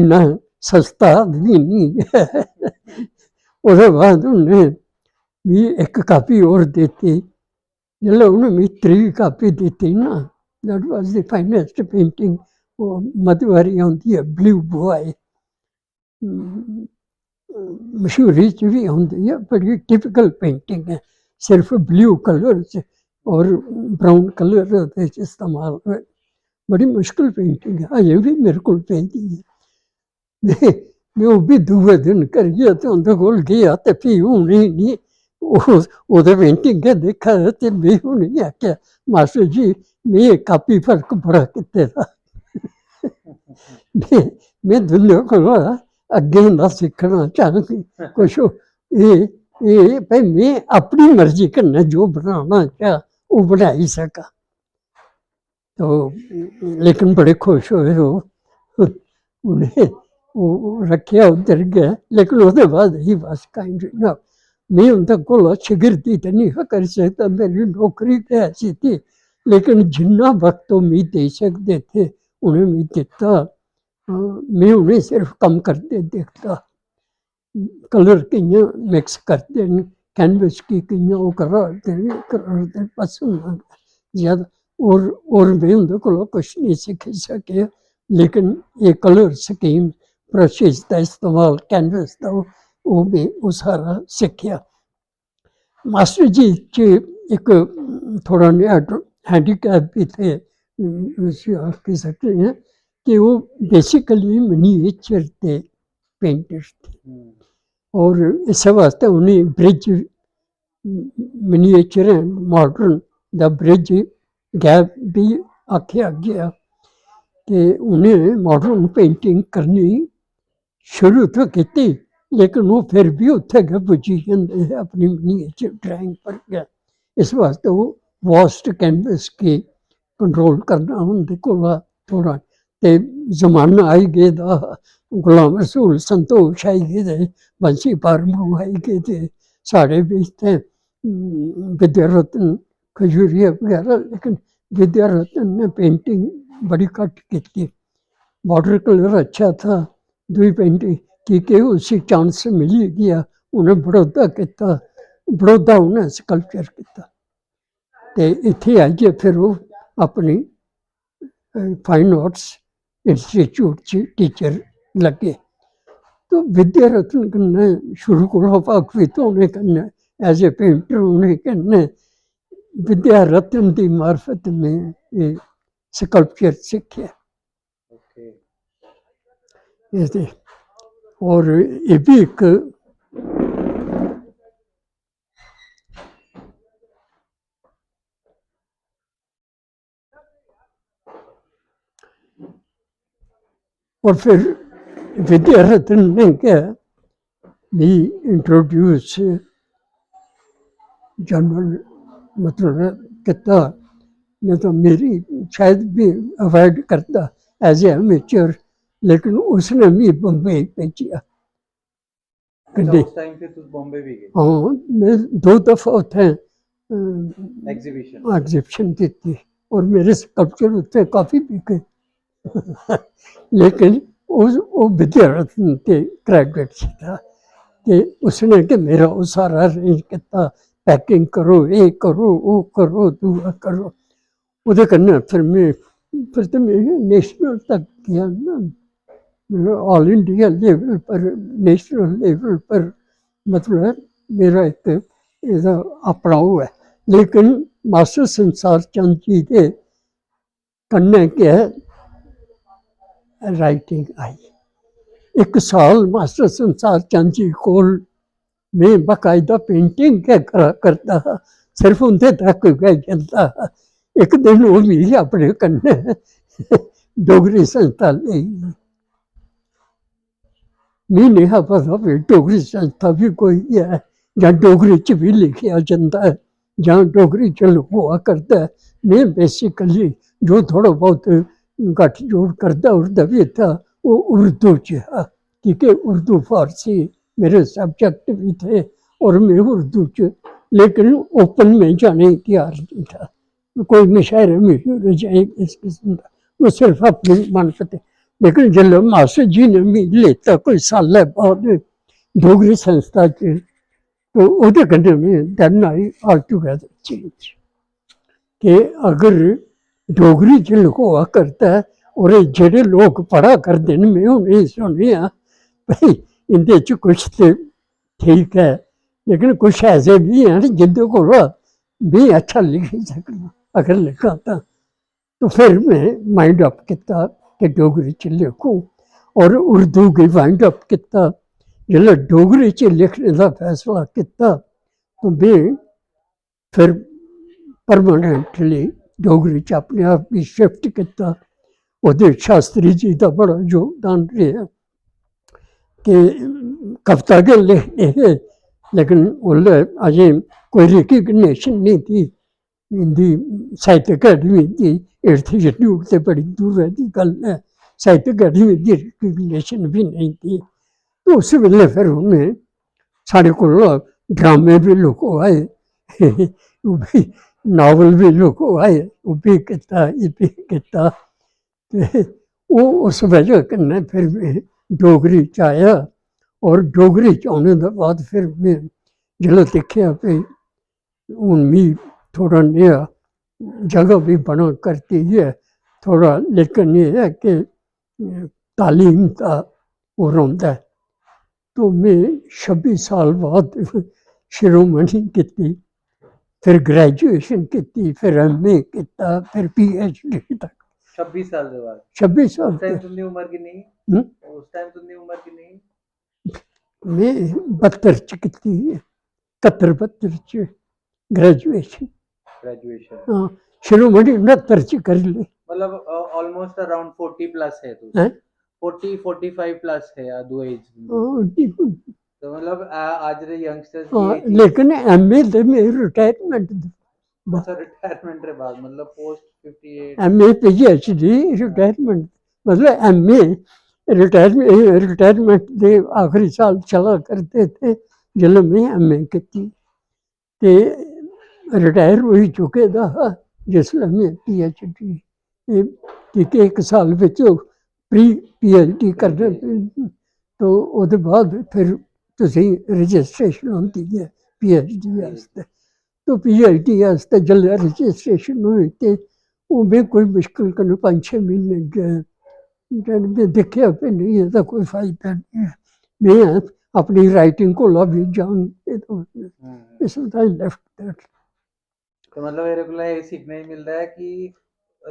इन्ना सस्ता आदमी नेईं ऐ। ओह्दे बाद उ'नें मिगी इक कापी होर दित्ती। जिसलै उ'नें मिगी त्री कापी दित्ती ना, that was the finest painting, ओह् मती बारी औंदी ऐ, Blue Boy। मशहूरी च बी औंदी ऐ, बड़ी टिपिकल पेंटिंग ऐ, सिर्फ ब्लू कलर च और ब्राउन कलर ओह्दे च इस्तेमाल होए। बड़ी मुश्कल पेंटिंग ऐ, अजें बी मेरे कोल पेदी ऐ। में, में ओह् बी दूए दिन करियै ते उं'दे कोल गेआ ते फ्ही उ'नें गी ओह्, ओह्दे पेंटिंग गै दिक्खा ते में उ'नेंगी आखेआ, "मास्टर जी, में एह् कापी फर्क बड़ा कीते दा।" में, में दुनिया कोला अग्गें दा सिक्खना चाह्ङ कुछ। एह्, एह् भाई में अपनी मर्जी कन्नै जो बनाना चाह्, ओह् बनाई सकां। तो लेकिन बड़े खुश होए ओह्। उ'नें ओह् रक्खेआ उद्धर गै, लेकिन ओह्दे बाद ही बस kind enough। में उं'दे कोला शगिर्दी ते निं हा करी सकदा, मेरी नौकरी गै ऐसी थी। लेकिन जिन्ना वक्त ओह् मिगी देई सकदे थे, उ'नें मिगी दित्ता। हां, में उ'नें सिर्फ कम्म करदे दिखदा। कलर कि'यां मिक्स करदे न, कैनवस गी कि'यां ओह् करा दे न, करा दे न, बस उन्ना गै। ज्यादा होर, होर में उं'दे कोला कुछ नेईं सिक्खी सकेआ, लेकिन एह् कलर स्कीम, ब्रशेस दा इस्तेमाल, कैनवस दा, ओह्, ओह् में, ओह् सारा सिक्खेआ। मास्टर जी च इक थोह्ड़ा नेहा हैंडीकैप बी थे, उसी आखी सकते हैं कि ओह् basically मिनिएचर दे पेंटर थे। हम्म। और इस्सै वास्तै उ'नें ब्रिज, मिनिएचर एंड माडर्न दा ब्रिज गैप बी आखेआ गेआ कि उ'नें माडर्न पेंटिंग करनी शुरू तो कीती, लेकिन ओह् फिर बी उत्थै गै पुज्जी जंदे हे अपनी मिनिएचर ड्राइंग पर गै। इस वास्तै ओह् वास्ट कैनवस गी कंट्रोल करना उं'दे कोला थोह्ड़ा। ते जमाना आई गेदा हा, गुलाम रसूल संतोष आई गेदे, बंसी पारमू आई गेदे, साढ़े बी इत्थै, हम्म, विद्या रत्न खजूरिया बगैरा, लेकिन विद्या रत्न ने पेंटिंग बड़ी घट्ट कीती। वाटर कलर अच्छा था, दूई पेंटिंग, की के उसी चांस मिली गेआ, उ'नें बड़ौदा कीता, बड़ौदा उ'नें स्कल्पचर कीता। ते इत्थै आइयै फिर ओह् अपनी, अ, फाइन आर्ट्स इंस्टीट्यूट च टीचर लग्गे। तो विद्या रत्न कन्नै शुरू कोला वाकफित होने कन्नै, एज ए पेंटर होने कन्नै विद्या रत्न दी मार्फत में एह् स्कल्पचर सिक्खेआ। ओके। एह् ते, और एह् बी इक और फिर विद्या रत्न ने गै मी इंट्रोड्यूस जनरल, मतलब, कीता। नेईं तां मेरी शायद भी अवॉइड करदा एज ए अमेचर, लेकिन उसने मी बम्बई भेजेआ। अच्छा, गड्डी। उस टाइम पे तुस बॉम्बे भी गए? हाँ, मैं दो दफा उत्थै, अ, एग्जीबिशन? एग्जीबिशन कीती और मेरे स्कल्पचर उत्थै काफी बिके। लेकिन उस, ओह् विद्या रत्न ते क्रेडिट था कि उसने कि मेरा ओह् सारा अरेंज कीता, पैकिंग करो, एह् करो, ओह् करो, दूआ करो। ओह्दे कन्नै फिर में, फिर ते में नेशनल तक गेआ ना, मतलब, ऑल इंडिया लेवल पर, नेशनल लेवल पर, मतलब, मेरा इक एह्दा अपना ओह् ऐ। लेकिन मास्टर संसार चंद जी दे कन्नै गै राइटिंग आई। इक साल मास्टर संसार चंद जी कोल में बाकायदा पेंटिंग गै करा करदा हा, सिर्फ उं'दे तक गै जंदा हा। इक दिन ओह् मिगी अपने कन्नै डोगरी संस्था लेई गे। मी नेईं हा पता भी डोगरी संस्था बी कोई ऐ, जां डोगरी च बी लिखेआ जंदा ऐ, जां डोगरी च लखोआ करदा ऐ। में basically जो थोह्ड़ा बहुत गठजोड़ करदा उर्दा बी था, ओह् उर्दू च हा, की के उर्दू फारसी मेरे सब्जेक्ट बी थे और में उर्दू च, लेकिन ओपन में जाने गी त्यार नहीं था। कोई मुशायरे मशूरे जां इस किस्म दा, ओह् सिर्फ अपनी मानसत। लेकिन जिसलै मास्टर जी ने मिगी लेता कोई सालै बाद डोगरी संस्था च, तो ओह्दे कन्नै में, then I altogether change। कि अगर डोगरी च लखोआ करदा ऐ और एह् जेह्ड़े लोक पढ़ा करदे न, में उ'नेंगी सुनेआ, भाई, इं'दे च कुछ ते ठीक ऐ, लेकिन कुछ ऐसे बी हैन जिं'दे कोला में अच्छा लिखी सकना, अगर लिखां तां। तो फिर में माइंड अप कीता कि डोगरी च लिखूं, और उर्दू गी वाइंड अप कीता। जिसलै डोगरी च लिखने दा फैसला कीता, तो में फिर परमानेंटली डोगरी च अपने आप गी शिफ्ट कीता। ओह्दे शास्त्री जी दा बड़ा योगदान रेहा कि कविता गै लिखदे हे, लेकिन उसलै अजें कोई रिकग्निशन नेईं थी। इं'दी साहित्य अकैडमी दी एट्थ शेड्यूल ते बड़ी दूरै दी गल्ल ऐ, साहित्य अकैडमी दी रिकग्निशन बी नेईं थी। उस बेल्लै फिर उ'नें साढ़े कोल ड्रामे बी लखोआए, ओह् बी, नावल बी लखोआए, ओह् बी कीता, एह् बी कीता। ते ओह् उस वजह कन्नै फिर में डोगरी च आया, और डोगरी च औने दे बाद फिर में जिसलै दिक्खेआ भई हून मी थोह्ड़ा नेहा जगह बी बना करदी ऐ थोह्ड़ा, लेकिन एह् ऐ कि तालीम दा ओह् रौंह्दा ऐ। तो में छब्बी साल बाद शिरोमणि कीती, फिर ग्रेजुएशन कीती, फिर एमए कीता, फिर पीएचडी तक। छब्बी साल दे बाद। छब्बी साल उस टाइम तक। तुंदी उम्र किन्नी ही? हम्म? उस टाइम तुंदी उम्र किन्नी ही? में बहत्तर च कीती, कत्तर बहत्तर च ग्रेजुएशन। ग्रेजुएशन। हाँ, शिरोमणि उनहत्तर च करी लेई। मतलब ऑलमोस्ट अराउंड फोर्टी प्लस है तू। हैं? फोर्टी फोर्टी फाइव प्लस है या दो एज। हाँ, जी। तो मतलब आ- आज रे यंगस्टर्स हाँ, की ये चीज लेकिन एमए ते मेरी रिटायरमेंट अच्छा रिटायरमेंट रे बाद मतलब post fifty eight. MA PhD retirement, मतलब एमए रिटायरमेंट, रिटायरमेंट दे आखिरी साल चला करदे थे जिसलै में एमए कीती। ते रिटायर होई चुके दा हा जिसलै में पीएचडी, की के इक साल बिच प्री पीएचडी करने पौंदी, तो ओह्दे बाद फिर तुसेंगी रजिस्ट्रेशन होंदी ऐ पीएचडी आस्तै। तो पीएचडी आस्तै जिसलै रजिस्ट्रेशन होई ते ओह् में कोई मुश्कल कन्नै पंज छे म्हीने गै, में दिक्खेआ कि नेईं, एह्दा कोई फायदा नेईं ऐ। में अपनी राइटिंग कोला बी जान इस आई लेफ्ट दैट। तो मतलब एह्दे कोला एह् सिक्खने गी मिलदा ऐ कि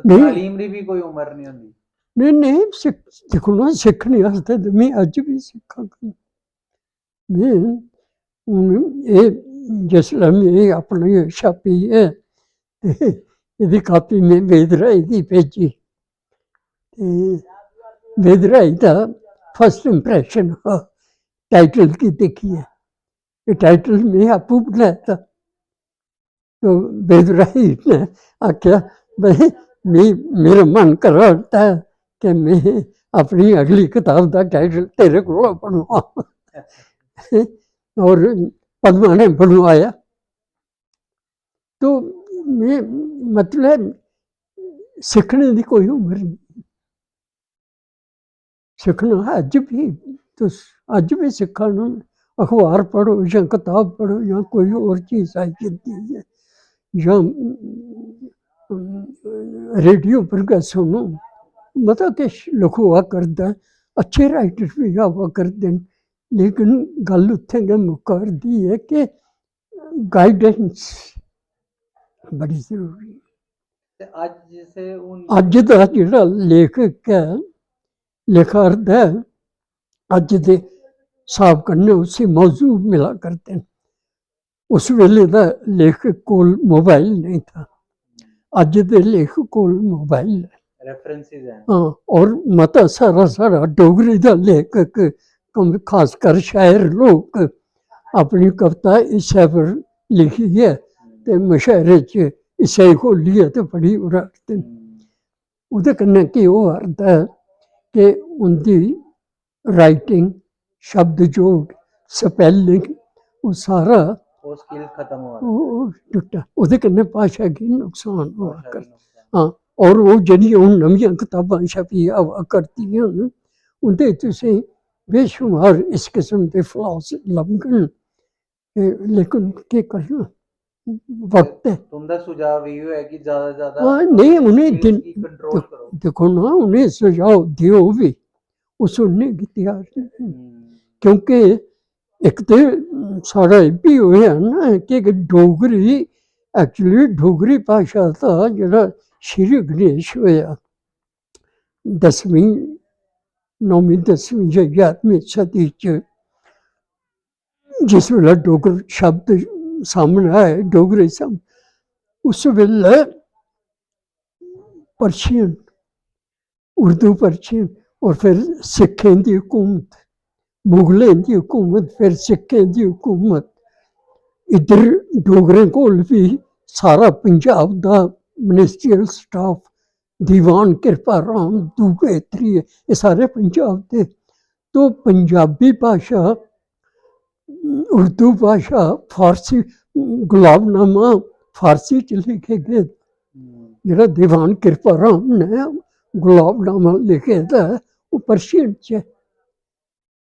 नेईं। तालीम दी बी कोई उम्र नहीं होंदी। नेईं नेईं, सिक्ख दिक्खो ना, सिक्खने आस्तै ते में अज्ज बी सिक्खा करना। में हून एह् जिसलै में अपनी छापी ऐ ते एह्दी कापी में वेदराई गी भेजी। ते वेदराई दा फर्स्ट इंप्रेशन हा टाइटल गी दिक्खियै। एह् टाइटल में आपूं बनाए दा। तो वेदराई ने आखेआ, "भाई, मी मेरा मन करा दा ऐ कि में अपनी अगली कताब दा टाइटल तेरे कोला बनवां।" और पद्मा ने बनवाया। तो में मतलब सिक्खने दी कोई उम्र नहीं। सिक्खना अज्ज बी, तुस अज्ज बी सिक्खा ने। अखबार पढ़ो जां कताब पढ़ो जां कोई होर चीज आई जंदी ऐ जां रेडियो पर गै सुनो, मता किश लखोआ करदा ऐ, अच्छे राइटर बी आवा करदे न, लेकिन गल्ल उत्थें गै मुक्का करदी ऐ कि गाइडेंस बड़ी जरूरी ऐ। ते अज्ज जिसे हून अज्ज दा जेह्ड़ा लेखक ऐ, लिखा करदा ऐ, अज्ज दे स्हाब कन्नै उसी मौजू मिला करदे न। उस बेल्ले दा लेखक कोल मोबाइल नेईं था, अज्ज दे लेखक कोल मोबाइल ऐ। रेफरेंसेस हैं। हाँ, और मता सारा साढ़ा डोगरी दा लेखक, कम- खासकर शायर लोक, अपनी कविता इस्सै पर लिखियै ते मुशायरे च इस्सै गी खोलियै ते पढ़ी ओड़दे न। ओह्दे कन्नै केह् होआ करदा ऐ कि उं'दी राइटिंग, शब्द जोड़, स्पैलिंग, ओह् सारा वो स्किल खत्म हुआ। ओह् टुट्टा। ओह्दे कन्नै भाशा गी नुकसान होआ भाशा करदा। गी नुकसान। और ओह् जेह्ड़ियां हून नमियां कताबां छपी आवा करदियां न, उं'दे च तुसें बेशुमार इस किस्म दे फ्लॉज लभङन। ते लेकिन केह् करना, वक्त ऐ। तुं'दा सुझाव इयो है कि ज्यादा ज्यादा हां, नेईं, उ'नें स्किल्स दिन- गी कंट्रोल करो। दिक्खो ना, उ'नें सुझाव देओ बी, ओह् सुनने गी त्यार नेईं। हम्म, क्योंकि इक ते साढ़ा एह् बी होआ ना कि डोगरी, एक्चुअली डोगरी भाशा दा जेह्ड़ा श्री गणेश होआ दसमीं, नौमीं दसमीं जां ग्यारहमीं सदी च जिस बेल्लै डोगरी शब्द सामनै आए, डोगरी सम-, उस बेल्लै पर्शियन, उर्दू पर्शियन और फिर सिक्खें दी हुकूमत, मुगलें दी हुकूमत, फिर सिक्खें दी हुकूमत। इद्धर डोगरें कोल बी सारा पंजाब दा मिनिस्ट्रियल स्टाफ, दीवान किरपा राम, दूए त्रिये, एह् सारे पंजाब दे। तो पंजाबी भाशा, उर्दू भाशा, फारसी, गुलाबनामा फारसी च लिखे गे, जेह्ड़ा दीवान किरपा राम ने गुलाबनामा लिखे दा ऐ, ओह् पर्शियन च ऐ,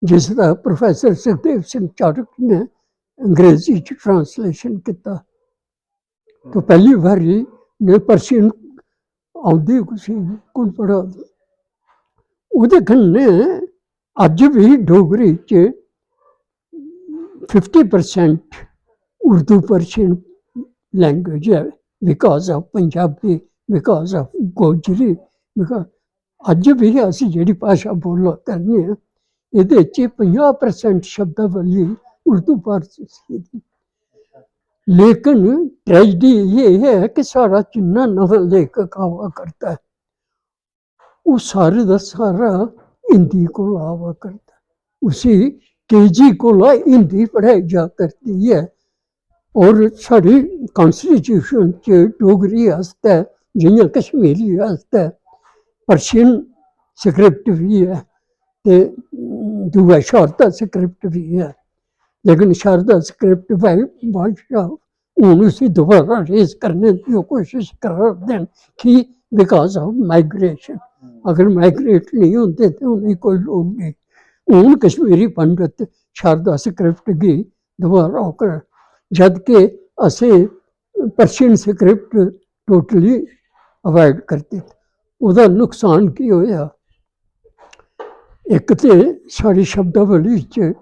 जिसदा प्रोफेसर सुखदेव सिंह चाढ़क ने अंग्रेजी च ट्रांसलेशन कीता। तो पैह्ली बारी में पर्शियन औंदी कुसै गी, कु'न पढ़ा दा? ओह्दे कन्नै अज्ज बी डोगरी च fifty percent Urdu Persian language ऐ, because of Punjabi, because of Gojri, because अज्ज बी अस जेह्ड़ी भाशा बोल्ला करने आं, एह्दे च पंजाह् परसेंट शब्दावली उर्दू पार्सी दी। लेकिन ट्रेजेडी एह् ऐ कि साढ़ा जिन्ना नमां लेखक आवा करदा ऐ, ओह् सारे दा सारा हिंदी कोला आवा करदा ऐ। उसी केजी कोला हिंदी पढ़ाई जा करदी ऐ। और साढ़ी कॉन्स्टिट्यूशन च डोगरी आस्तै, जि'यां कश्मीरी आस्तै, पर्शियन स्क्रिप्ट बी ऐ ते दूआ शारदा स्क्रिप्ट बी ऐ। लेकिन शारदा स्क्रिप्ट भाई बादशाह हून उसी दोबारा रेज करने दी ओह् कोशिश करा दे न। कि because of migration, अगर माइग्रेट नेईं होंदे ते उ'नेंगी कोई लोड़ नेईं। हून कश्मीरी पंडित शारदा स्क्रिप्ट गी दोबारा ओह् कर, जद के असें पर्शियन स्क्रिप्ट टोटली अवॉइड करी दित्ती। ओह्दा नुकसान केह् होएआ? इक ते साढ़ी शब्दावली च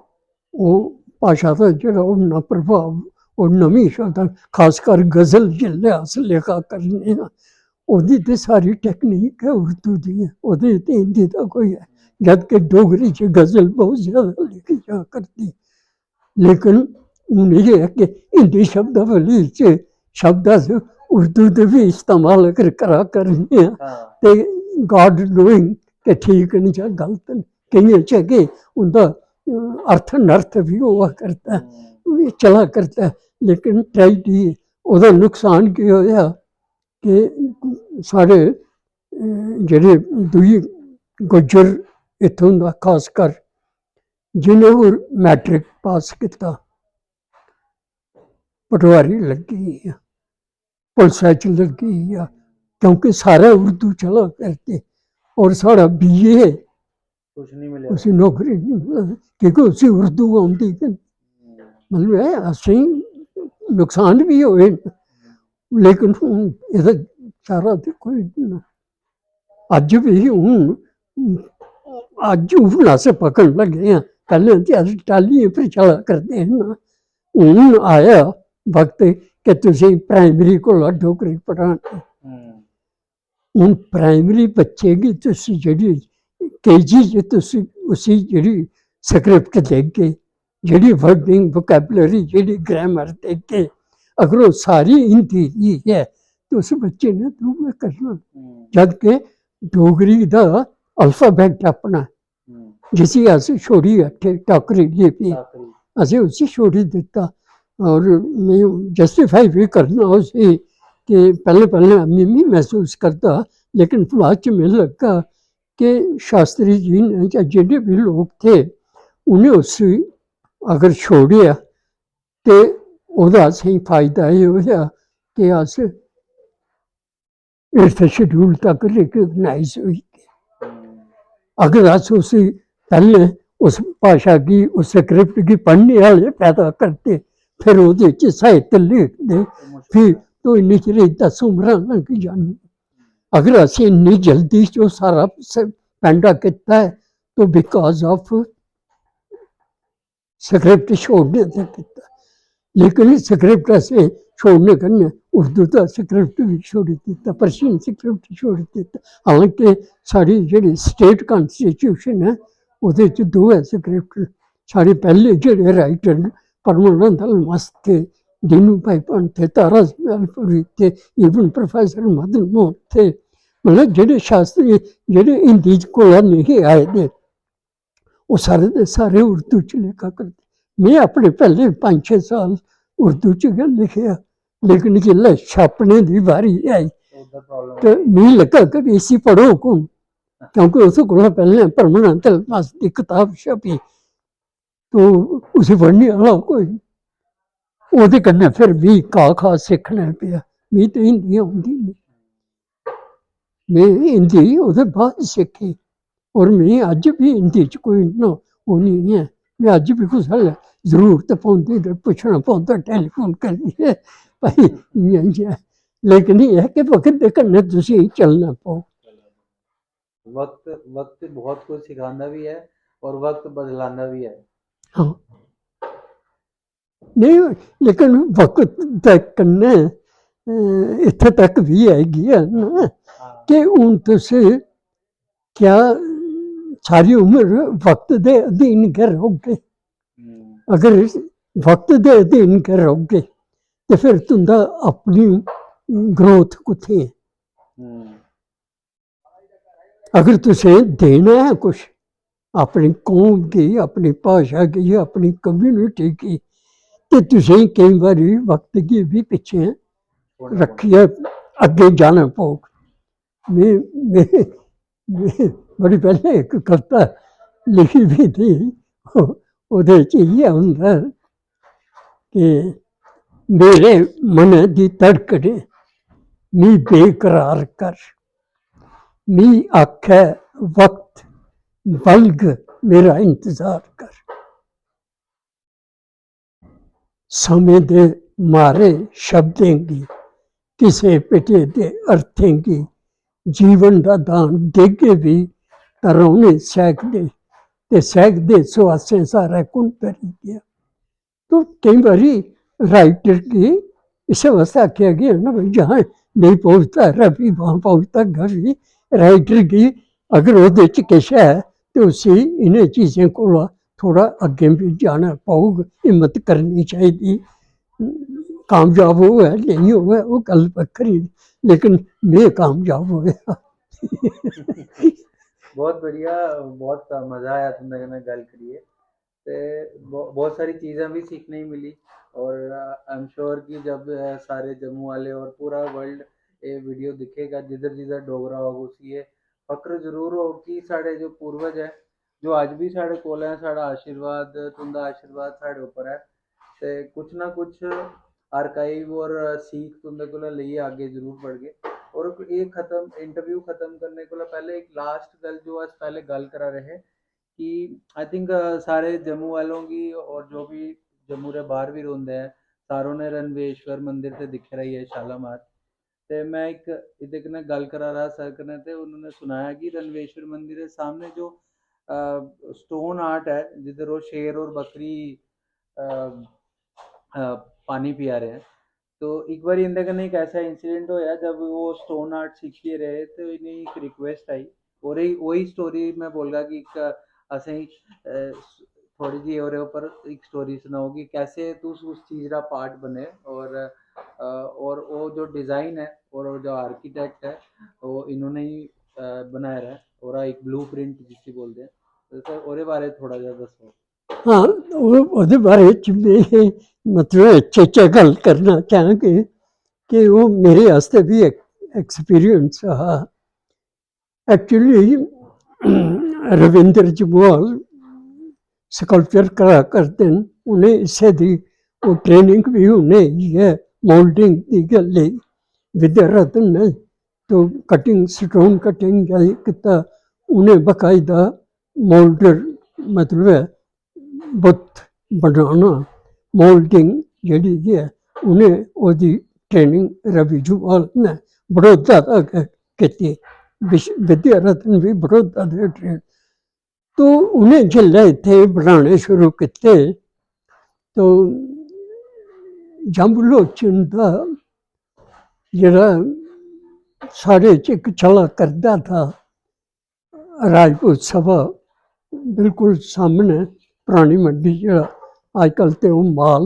ओह् भाशा दा जेह्ड़ा उन्ना प्रभाव, ओह् नमीं शब्द, खासकर गज़ल जिसलै अस लिखा करने आं, ओह्दी ते सारी टैक्नीक गै उर्दू दी ऐ, ओह्दे च ते हिंदी दा कोई ऐ। जद कि डोगरी च गज़ल बहुत ज्यादा लिखी जा करदी। लेकिन हून एह् ऐ कि हिंदी शब्दावली च शब्द अस उर्दू दे बी इस्तेमाल अगर करा करने आं, हां। ते God knowing कि ठीक न जां गलत न, केइयें च के उं'दा, अ, अर्थ अनर्थ बी होआ करदा ऐ, हम्म। एह् चला करदा ऐ। लेकिन ट्रेजेडी, ओह्दा नुकसान केह् होआ कि साढ़े, अ, जेह्ड़े दूई गुज्जर इत्थूं दा खासकर, जि'नें होर मैट्रिक पास कीता, पटवारी लग्गी गेआ, पुलसै च लग्गी गेआ, क्योंकि सारै उर्दू चला करदी। और साढ़ा बीए, कुछ नहीं मिलेआ। उसी नौकरी नहीं मिला, क्योंकि उसी उर्दू औंदी गै नहीं। मतलब ऐ, असेंगी नुकसान बी होए न, लेकिन हून एह्दा चारा ते कोई निं। अज्ज बी हून, अज्ज हून अस पकड़न लगे आं। पैह्लें ते अस टाह्लियें पर चला करदे हे ना। हून आया वक्त कि तुसें प्राइमरी कोला डोगरी पढ़ानी। हम्म। हून प्राइमरी बच्चे गी तुस जेह्ड़ी केजी च तुस उसी जेह्ड़ी स्क्रिप्ट देगे, जेह्ड़ी वर्डिंग, वोकैबुलरी, जेह्ड़ी ग्रामर देगे, अगर ओह् सारी हिंदी दी ऐ, ते उस बच्चे ने ते उ'ऐ करना। हम्म। जद के डोगरी दा अल्फाबेट अपना, हम्म। जिसी अस छोड़ी बैठे, टाकरी लिपि, टाकरी। असें उसी छोड़ी दित्ता। और में जस्टिफाई बी करना उसी कि पैह्लें, पैह्लें में बी मसूस करदा, लेकिन बाद च मिगी लग्गा कि शास्त्री जी ने जां जेह्ड़े बी लोक थे, उ'नें उसी अगर छोड़ेआ ते ओह्दा असेंगी फायदा एह् होएआ कि अस एट्थ शेड्यूल तक रिकग्नाइज होई गे। अगर अस उसी पैह्लें उस भाशा गी, उस स्क्रिप्ट गी पढ़ने आह्ले पैदा करदे, फिर ओह्दे च साहित्य लिखदे, फिर तो इन्नी चिर दस उमरां लंघी जानी। अगर असें इन्नी जल्दी च ओह् सारा स-, पैंडा कीता ऐ, तो because of स्क्रिप्ट छोड़ने ते कीता। लेकिन स्क्रिप्ट असें छोड़ने कन्नै उर्दू दा स्क्रिप्ट बी छोड़ी दित्ता, पर्शियन स्क्रिप्ट छोड़ी दित्ता। हालांकि साढ़ी जेह्ड़ी स्टेट कॉन्स्टिट्यूशन ऐ, ओह्दे च दोऐ स्क्रिप्ट न। साढ़े पैह्ले जेह्ड़े राइटर न, परमानंद अलमस्त थे, दीनू भाई पंत थे, तारा इस्माइलपुरी थे, even प्रोफेसर मदन मोहन थे। मतलब जेह्ड़े शास्त्री, जेह्ड़े हिंदी कोला नेईं हे आए दे, ओह् सारे दे सारे उर्दू च लिखा करदे। में अपने पैह्ले पंज छे साल उर्दू च गै लिखेआ, लेकिन जिसलै छापने दी बारी आई, उद्धर problem ते मिगी लग्गा कि इसी पढ़ो कु'न, क्योंकि उस कोला पैह्लें परमानंद अलमस्त दी कताब छपी, तो उसी पढ़ने आह्ला कोई निं। ओह्दे कन्नै फिर मिगी का खा सिक्खना पेआ। मिगी ते हिंदी औंदी निं। में हिंदी ओह्दे बाद सिक्खी। और में अज्ज बी हिंदी च कोई इन्ना ओह् निं ऐ। में अज्ज बी कुसै लै जरूरत पौंदी ते पुच्छना पौंदा टेलीफोन करियै, "भाई, इ'यां, इ'यां।" लेकिन एह् ऐ कि वक्त दे कन्नै तुसें चलना पौग। वक्त वक्त बहुत कुछ सिखांदा भी है और वक्त बदलांदा भी है। हाँ। नेईं, लेकिन वक्त दे कन्नै, अ, इत्थै तक बी आई गेआ ना, हाँ। कि हून तुस क्या सारी उम्र वक्त दे अधीन गै रौह्गे? हम्म, अगर वक्त दे अधीन गै रौह्गे, ते फिर तुं'दा अपनी ग्रोथ कुत्थै ऐ? हम्म, अगर तुसें देना ऐ कुछ अपनी कौम गी, अपनी भाशा गी, अपनी कम्युनिटी गी, ते तुसें केईं बारी वक्त गी बी पिच्छें होना पौना। रक्खियै अग्गें जाना पौग। में, में, में बड़ी पैह्लें इक कविता लिखी दी थी, ओह्दे च इ'यै होंदा कि मेरे मनै दी धड़कने मी बेकरार कर, मी आखै वक्त बलग मेरा इंतजार कर। समें दे मारे शब्दें गी, किसे पिटे दे अर्थें गी, जीवन दा दान देगे बी तां रौह्ने सैह्कदे, ते सैह्कदे सुआसें सारै कु'न तरी गेआ। तो केईं बारी राइटर गी इस्सै बास्तै आखेआ गेआ ना, भाई, जहाँ नहीं पहुँचता रफी वहाँ पहुँचता गफी। राइटर गी अगर ओह्दे च किश ऐ ते उसी इ'नें चीजें कोला थोह्ड़ा अग्गें बी जाना पौग, हिम्मत करनी चाहिदी। कामयाब होऐ नेईं होऐ ओह् गल्ल बक्खरी, लेकिन में कामयाब होआ। बहुत बढ़िया, बहुत मजा आया तुं'दे कन्नै गल्ल करियै। ते ब-, बहुत सारी चीज़ां भी सीखने ही मिली। और आई एम श्योर कि जब अ, सारे जम्मू वाले और पूरा वर्ल्ड ये वीडियो दिखेगा, जिधर जिधर डोगरा होग, उसी ये फक्र जरूर होग कि साढ़े जो पूर्वज है, जो अज्ज भी साढ़े कोल ऐ, साढ़ा आशीर्वाद, तुं'दा आशीर्वाद साढ़े उप्पर ऐ। ते कुछ ना कुछ आर्काइव और सीख तुं'दे कोला लेइयै अग्गें जरूर बढ़गे। और एह् खत्म, इंटरव्यू खत्म करने कोला पैह्लें इक लास्ट गल्ल, जो अस पैह्लें गल्ल करा रहे हे कि आई थिंक सारे जम्मू वालों की और जो भी जम्मू दे बाहर भी रौंह्दे ऐ, सारों ने रणवेश्वर मंदिर ते दिक्खे दा ही ऐ, शालामार। ते मैं इक एह्दे कन्नै गल्ल करा रहा सर कन्नै, ते उन्होंने सनाया कि रणवेश्वर मंदिर दे सामने जो स्टोन आर्ट है, जिधर वो शेर और बकरी अ, अ, पानी पिया रहे हैं। तो इक बारी इंदे कन्नै इक ऐसा इंसिडेंट होया, जब वो स्टोन आर्ट सीखियै रहे, तो इ'नेंगी इक रिक्वेस्ट आई, और एह्, वही स्टोरी मैं बोलगा कि इक असें, अ, थोड़ी जी ओह्दे उप्पर इक स्टोरी सनाओ कि कैसे तुस उस चीज दा पार्ट बने, और, अ, और वो जो डिजाइन है और वो जो आर्किटेक्ट है, वो इन्होंने ही, अ, बनाया है, और एक ब्लूप्रिंट जिसी बोलते हैं। तो सर, ओह्दे बारे थोड़ा जेहा दस्सो। हाँ, ओह्-, ओह्दे बारे च में मतलब चेचा गल्ल करना चाहंग कि ओह् मेरे आस्तै बी इक एक्सपीरियंस हा। एक्चुअली रविंद्र जम्वाल स्कल्पचर करा करदे न, उ'नें इस्सै दी ओह् ट्रेनिंग बी उ'नें इ'यै मोल्डिंग दी गै लेई। विद्या रत्न ने तो कटिंग, स्टोन कटिंग दा कीता, उ'नें बकायदा मोल्डर मतलब ऐ बुत बनाना, मोल्डिंग जेह्ड़ी ऐ, उ'नें ओह्दी ट्रेनिंग रवि जम्वाल ने बड़ौदा दा गै कीती। विश-, विद्या रत्न बी बड़ौदा दे ट्रेन। तो उ'नें जिसलै इत्थै बनाने शुरू कीते, तो जाम्बू लोचन दा जेह्ड़ा साढ़े च इक चला करदा था, राजपूत सभा बिल्कुल सामनै परानी मंडी, जेह्ड़ा अजकल ते ओह् माल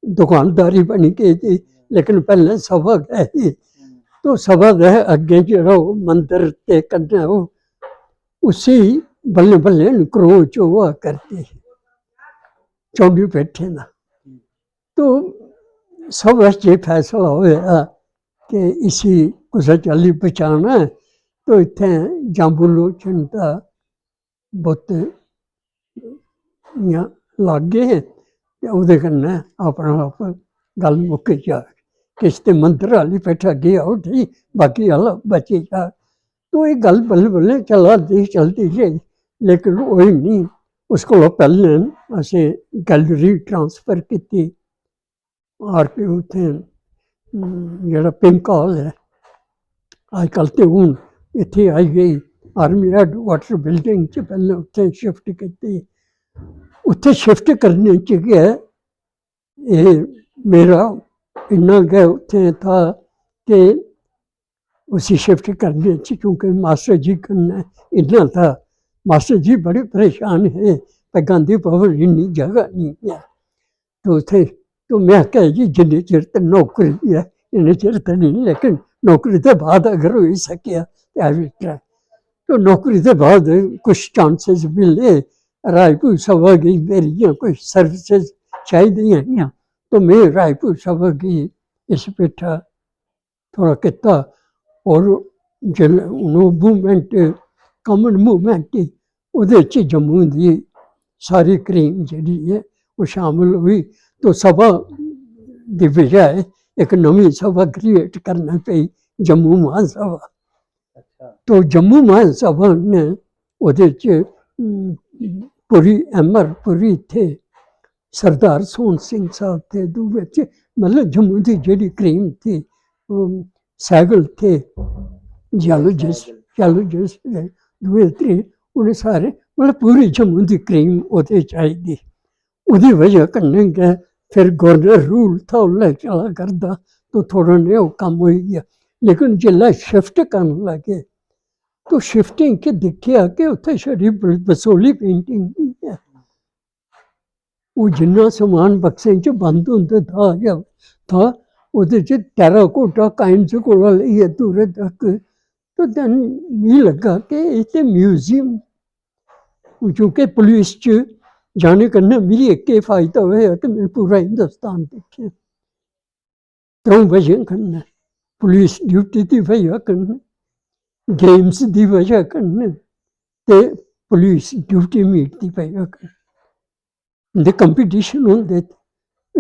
दुकानदारी बनी गेदी, लेकिन पैह्लें सभा गै ही। तो सभा दे अग्गें जेह्ड़ा ओह् मंदर ते कन्नै ओह्, उसी बल्लें बल्लें encroach होआ करदे हे चौंडी बैठें दा। तो सभा च एह् फैसला होआ कि इसी कुसै चाल्ली बचाना ऐ, तो इत्थें जाम्बू लोचन दा बुत इ'यां लागगे ते ओह्दे कन्नै अपना आप गल्ल मुक्की जाग। किश ते मंदर आह्ली पैठा गेआ उठी, बाकी आह्ला बची जाग। तो एह् गल्ल बल्लें बल्लें चला दी, चलदी रेही, लेकिन होई निं। उस कोला पैह्लें असें गैलरी ट्रांसफर कीती, आरपीओ उत्थें, अम, जेह्ड़ा पिंक हाल ऐ, अजकल ते हून इत्थें आई गेई, आर्मी हैडक्वार्टर बिल्डिंग च पैह्लें उत्थें शिफ्ट कीती। उत्थें शिफ्ट करने च गै एह् मेरा इन्ना गै उत्थें था कि उसी शिफ्ट करने च, क्योंकि मास्टर जी कन्नै इन्ना था, मास्टर जी बड़े परेशान हे कि गांधी भवन इन्नी जगह नहीं है। तो उत्थें, तो में आखेआ, "जी, जिन्ने चिर ते नौकरी ऐ, इन्ने चिर ते नहीं, लेकिन नौकरी दे बाद अगर होई सकेआ ते आई विल ट्राई।" तो नौकरी दे बाद कुछ चांसेस मिले, राजपूत सभा गी मेरियां कुछ सर्विसेज चाहिदियां हियां, तो में राजपूत सभा गी इस पेठा थोह्ड़ा कीता। और जिसलै हून ओह् मूवमेंट, कॉमन मूवमेंट ही, ओह्दे च जम्मू दी सारी क्रीम जेह्ड़ी ऐ, ओह् शामिल होई। तो सभा दी बजाए इक नमीं सभा क्रिएट करनी पेई, जम्मू महासभा। अच्छा। तो जम्मू महासभा ने ओह्दे च, अम, पुरी, एम आर पुरी थे, सरदार सोहन सिंह साहब थे, दूए थे, मतलब जम्मू दी जेह्ड़ी क्रीम थी, ओह् सैगल थे, जियोलॉजिस्ट, जियोलॉजिस्ट थे, दूए थे, उ'नें सारे, मतलब पूरी जम्मू दी क्रीम ओह्दे च आई दी। ओह्दी बजह कन्नै गै फिर गवर्नर रूल था, उसलै चला करदा, तो थोह्ड़ा नेहा ओह् कम्म होई गेआ। लेकिन जिसलै शिफ्ट करन लगे, तो शिफ्टिंग च दिक्खेआ कि उत्थै छड़ी ब-, बसोली पेंटिंग ही ऐ। ओह् जिन्ना समान बक्सें च बंद होंदा था जां था, ओह्दे च टेराकोटा काइन्स कोला लेइयै दूरै तक। तो then मिगी लग्गा कि एह् ते म्यूजियम, क्योंकि पुलिस च जाने कन्नै मिगी इक एह् फायदा होएआ कि में पूरा हिंदुस्तान दिक्खेआ। त्र'ऊं बजह कन्नै, पुलिस ड्यूटी दी बजह कन्नै, गेम्स दी बजह कन्नै ते पुलिस ड्यूटी मीट दी बजह कन्नै। इं'दे कंपीटिशन होंदे,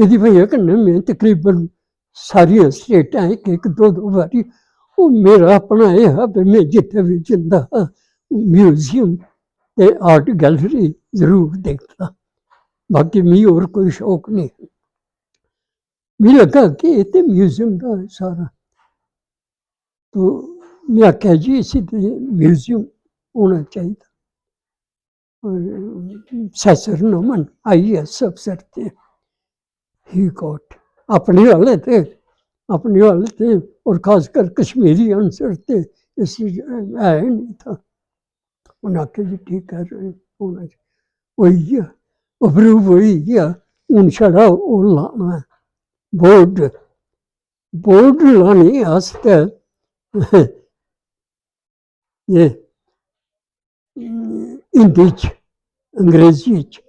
एह्दी बजह कन्नै में तकरीबन सारियां स्टेटां इक इक दो दो बारी, ओह् मेरा अपना एह् हा कि में जित्थै बी जंदा हा, म्यूजियम ते आर्ट गैलरी जरूर दिखदा। बाकी मिगी होर कोई शौक नेईं। मिगी लग्गा कि एह् ते म्यूजियम दा ऐ सारा। तो में आखेआ, "जी, इसी ते म्यूजियम होना चाहिदा।" और सैसर नमन, आईएएस अफसर थे, ही गॉट, अपने आह्ले थे, अपने आह्ले थे, और खासकर कश्मीरी आंसर थे, इस है नहीं था। उ'नें आखेआ, "जी, ठीक कह रहे हो, होना चाहिए।" होई गेआ, अप्रूव होई गेआ। हून छड़ा ओह् लाना ऐ, बोर्ड। बोर्ड लाने आस्तै एह् हिंदी च, अंग्रेजी च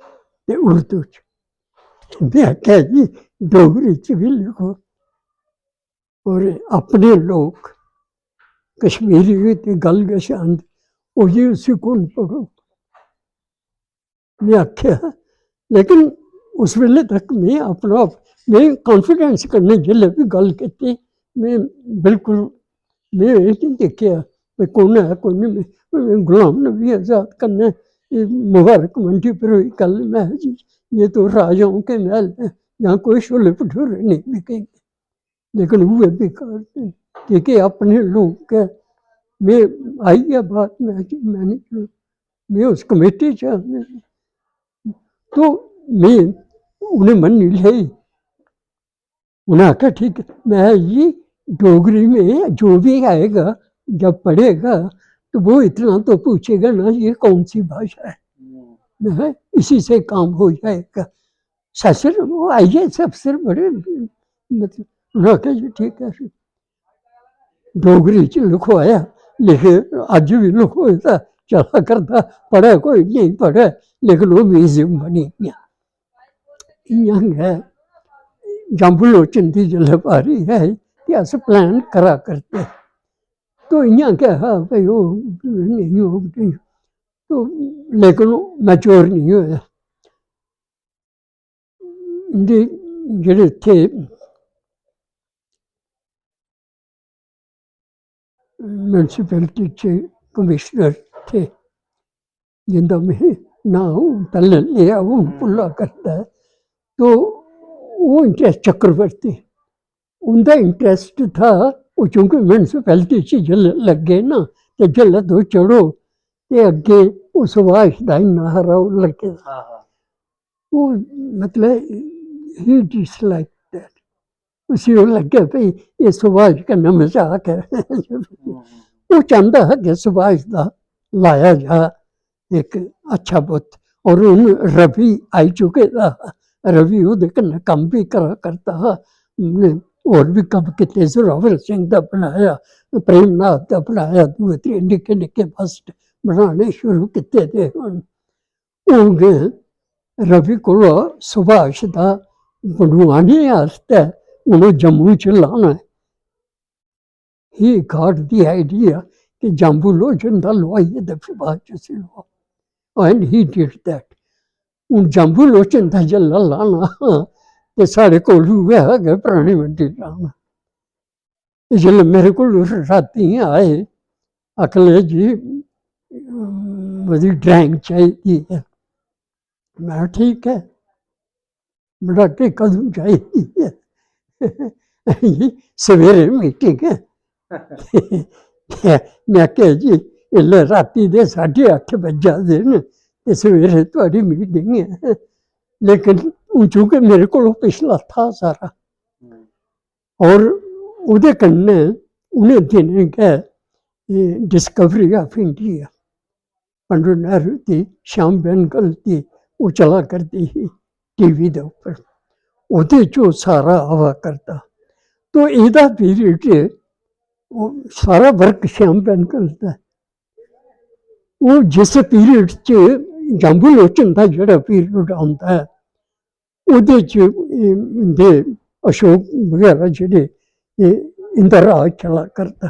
ते उर्दू च। में आखेआ, "जी, डोगरी च बी लिखो।" और अपने लोक कश्मीरी होई ते गल्ल गै शांत, ओह् जी उसी कु'न पढ़ग? में आखेआ, लेकिन उस बेल्ले तक में अपना, में कान्फिडेंस कन्नै जिसलै बी गल्ल कीती, में बिल्कुल, में एह् निं दिक्खेआ कि कु'न ऐ, कु'न नेईं। में गुलाम नबी आजाद कन्नै एह् मुबारक मंडी पर होई गल्ल, में आखेआ, "जी, ये तो राजाओं के महल हैं, यहाँ कोई छोले भटूरे नहीं बिकेंगे।" लेकिन उ'ऐ बेकार न, की के अपने लोक गै। में आई गेआ बात, में, में निं, में उस कमेटी च आं। तो में, उ'नें मन्नी लेई। उ'नें आखेआ, "ठीक है।" मैं, "जी, डोगरी में जो भी आएगा, जब पढ़ेगा, तो वो इतना तो पूछेगा ना, ये कौन सी भाषा है?" मैं, "इसी से काम हो जाएगा।" सैसर, ओह् आईएएस अफसर बड़े, मतलब, उ'नें आखेआ, "जी, ठीक ऐ।" डोगरी च लखोआया, लिखे, अज्ज बी लखोए दा चला करदा, पढ़ै कोई नेईं पढ़ै, लेकिन ओह् म्यूजियम बनी गेआ। इ'यां गै जाम्बू लोचन दी जिसलै बारी आई ते अस प्लान करा करदे, तो इ'यां गै हा भाई, ओह् नेईं होग, नेईं, तो लेकिन ओह् मैच्योर नेईं होआ। इं'दे जेह्ड़े इत्थै म्युनिसिपैलिटी च कमिश्नर थे, जिंदा में ना, हून पैह्लें लेआ, हून भुल्ला करदा ऐ। तो ओह् इंटरेस्ट चक्रवर्ती, उं'दा इंटरेस्ट था, ओह् चूंकि म्युनिसिपैलिटी च जिसलै लग्गे ना, ते जिसलै तुस चढ़ो, ते अग्गें ओह् सुभाष दा इन्ना हारा ओह् लग्गे दा। हाँ, हाँ। ओह्, मतलब, he dislike that। उसी ओह् लग्गेआ भई एह् सुभाष कन्नै मजाक ऐ। हम्म। ओह् चांह्दा हा कि सुभाष दा लाया जा इक अच्छा बुत्त। और हून रवि आई चुके दा हा, रवि ओह्दे कन्नै कम्म बी करा करदा हा। उ'नें होर बी कम्म कीते, जोरावर सिंह दा बनाया, प्रेमनाथ दा बनाया, दूए त्रिये निक्के निक्के बस्ट बनाने शुरू कीते दे हून। हून गै रवि कोला सुभाष दा बनवाने आस्तै हून ओह् जम्मू च लाना ऐ। He got the idea कि जाम्बू लोचन दा लोआइयै ते फ्ही बाद च उसी लोआओ। And he did that। हून जाम्बू लोचन दा जेल्लै लाना हा, ते साढ़े कोल उ'ऐ हा कि परानी मंडी लाना। ते जेल्लै मेरे कोल रातीं आए, आखन लगे, "जी, ओह्दी ड्राइंग चाहिदी ऐ।" में, "ठीक ऐ।" "बेटा, कि कदूं चाहिदी ऐ?" "जी, सवेरे मीटिंग ऐ।" में आखेआ, "जी, इसलै रातीं दे साड्ढे अट्ठ बज्जा दे न ते सवेरे थुआढ़ी मीटिंग ऐ।" लेकिन हून चूंकि मेरे कोल पिछला था सारा, और ओह्दे कन्नै उ'नें दिनें गै एह् Discovery of India, Pandit Nehru दी, श्याम बेनेगल दी, ओह् चला करदी ही टीवी दे उप्पर, ओह्दे च ओह् सारा आवा करदा। तो एह्दा पीरियड, ओह् सारा वर्क श्याम बेनेगल दा। ओह् जिस पीरियड च जाम्बू लोचन दा जेह्ड़ा पीरियड औंदा ऐ, ओह्दे च एह् इं'दे अशोक बगैरा जेह्ड़े, एह् इं'दा राज चला करदा।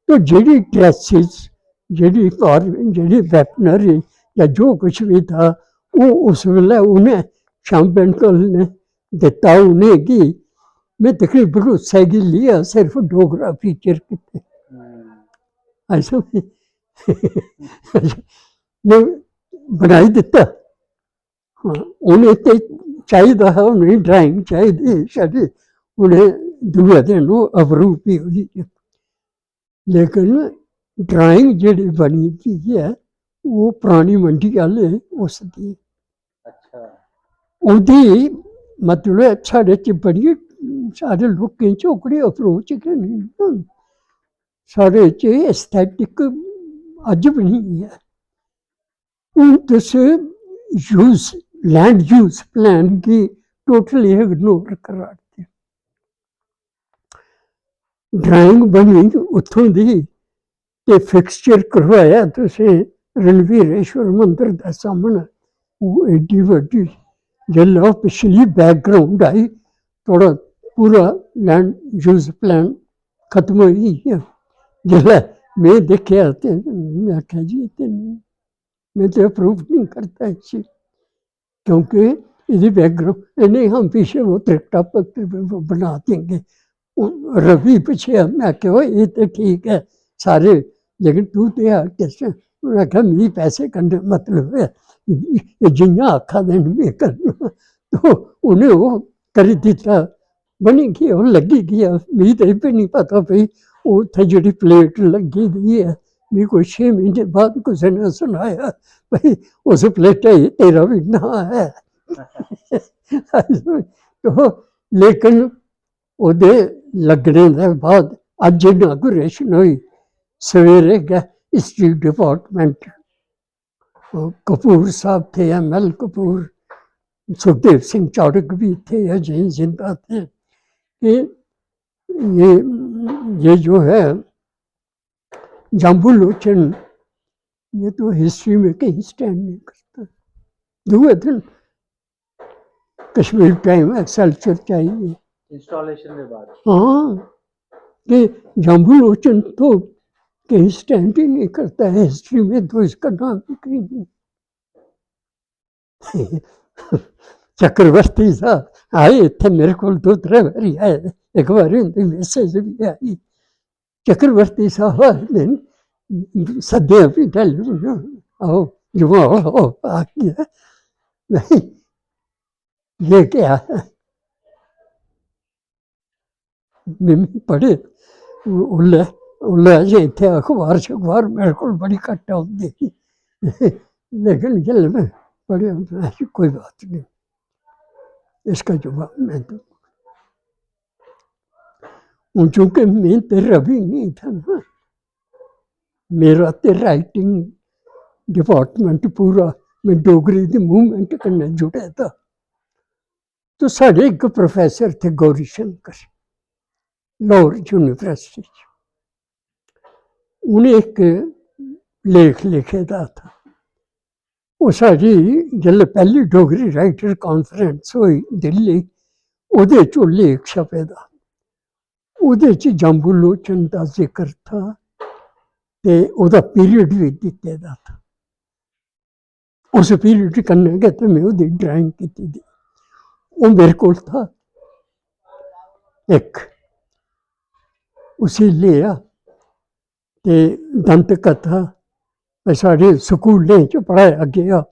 तो जेह्ड़ी ड्रेसिस, जेह्ड़ी कार, जेह्ड़ी वेपनरी जां जो कुछ बी था, ओह् उस बेल्लै उ'नें, श्याम बेनेगल ने दित्ता उ'नेंगी। में तकरीबन उस्सै गी लेइयै सिर्फ डोगरा फीचर कीते। हम्म। ऐसा बी में बनाई दित्ता। हाँ, उ'नें ते चाहिदा हा, उ'नें ड्राइंग चाहिदी ही, छड़ी उ'नें दूए दिन ओह् अप्रूव बी होई। लेकिन ड्राइंग जेह्ड़ी बनी दी ऐ, ओह् परानी मंडी आह्ले उस दी। अच्छा। ओह्दी, मतलब, साढ़े च बड़ी, सारे लोकें च ओह्कड़ी अप्रोच गै नेईं ना। साढ़े च एस्थेटिक अज्ज बी नेईं ऐ। हून तुस यूज, लैंड यूज प्लान गी टोटली इग्नोर करा दे। ड्राइंग बनी उत्थों दी, ते फिक्सचर करवाया तुसें रणवीरेश्वर मंदर दे सामने, ओह् एड्डी बड्डी। जेल्लै ओह् पिछली बैकग्राउंड आई, थोड़ा पूरा लैंड यूज प्लान खत्म होई गेआ। जेल्लै में दिक्खेआ ते में आखेआ, "जी, एह् ते नेईं, में ते अप्रूव नेईं करदा इसी।" क्योंकि एह्दी बैकग्राउंड, "नहीं, हम पीछे वो त्रिकटा प-, प-, प-, बना देंगे।" ओह् रवि पुच्छेआ, में आखेआ, "ओए, एह् ते ठीक ऐ, सारे, लेकिन तू ते आ किस?" उ'नें आखेआ, "मिगी पैसे कन्नै मतलब ऐ, एह् जि'यां आखा दे न, में करना।" तो उ'नें ओह् करी दित्ता, बनी गेआ, ओह् लग्गी गेआ। मिगी ते एह् बी निं पता भई ओह् उत्थै जेह्ड़ी प्लेट लग्गी दी ऐ, मिगी कोई छे म्हीने बाद कुसै ने सनाया भई उस प्लेटा च तेरा बी नांऽ ऐ। तो लेकिन ओह्दे लग्गने दे बाद अज्ज इनागुरेशन होई, सवेरे गै हिस्ट्री डिपार्टमेंट, कपूर साहब थे, एम एल कपूर, सुखदेव सिंह चाड़क भी थे, अजय जिंदा थे, कि ये, ये जो है जाम्बू लोचन, ये तो हिस्ट्री में कहीं स्टैंड नहीं करता। दूए दिन कश्मीर टाइम है, सेल्चर चाहिए। इंस्टॉलेशन के बाद। हाँ, कि जाम्बू लोचन तो कहीं स्टैंड ही नहीं करता है हिस्ट्री में, तो इसका नाम भी कहीं नहीं। चक्रवर्ती साहब आए इत्थै, मेरे कोल दो त्रै बारी आए, इक बारी उं'दी मैसेज बी आई। चक्रवर्ती साहब आखदे न, सद्देआ फ्ही टैलीविजन, "आओ, जमाल, "ओ, आ गया।" "नहीं, ये क्या है?" में पढ़े, उ-, उल्लै, उल्लै अजें इत्थै अखबार शखबार मेरे कोल बड़ी घट्ट औंदी ही। लेकिन जिसलै में पढ़ेआ, में आखेआ, "कोई बात नहीं, इसका जवाब मैं दूंगा।" हून चूंकि में ते रवि नहीं था ना, मेरा ते राइटिंग डिपार्टमेंट पूरा, में डोगरी दी मूवमेंट कन्नै जुड़े दा। तो साढ़े इक प्रोफेसर थे गौरी शंकर, लाहौर यूनिवर्सिटी च। उ'नें इक लेख लिखे दा था। ओह् साढ़ी जिसलै पैह्ली डोगरी राइटर कांफ्रेंस होई दिल्ली, ओह्दे च ओह् लेख छपे दा। ओह्दे च जाम्बू लोचन दा जिक्र था ते ओह्दा पीरियड बी दित्ते दा था। उस पीरियड कन्नै गै ते में ओह्दी ड्राइंग कीती दी। ओह् मेरे कोल था इक, उसी लेआ ते दंत कथा साढ़े स्कूलें च पढ़ाया गेआ।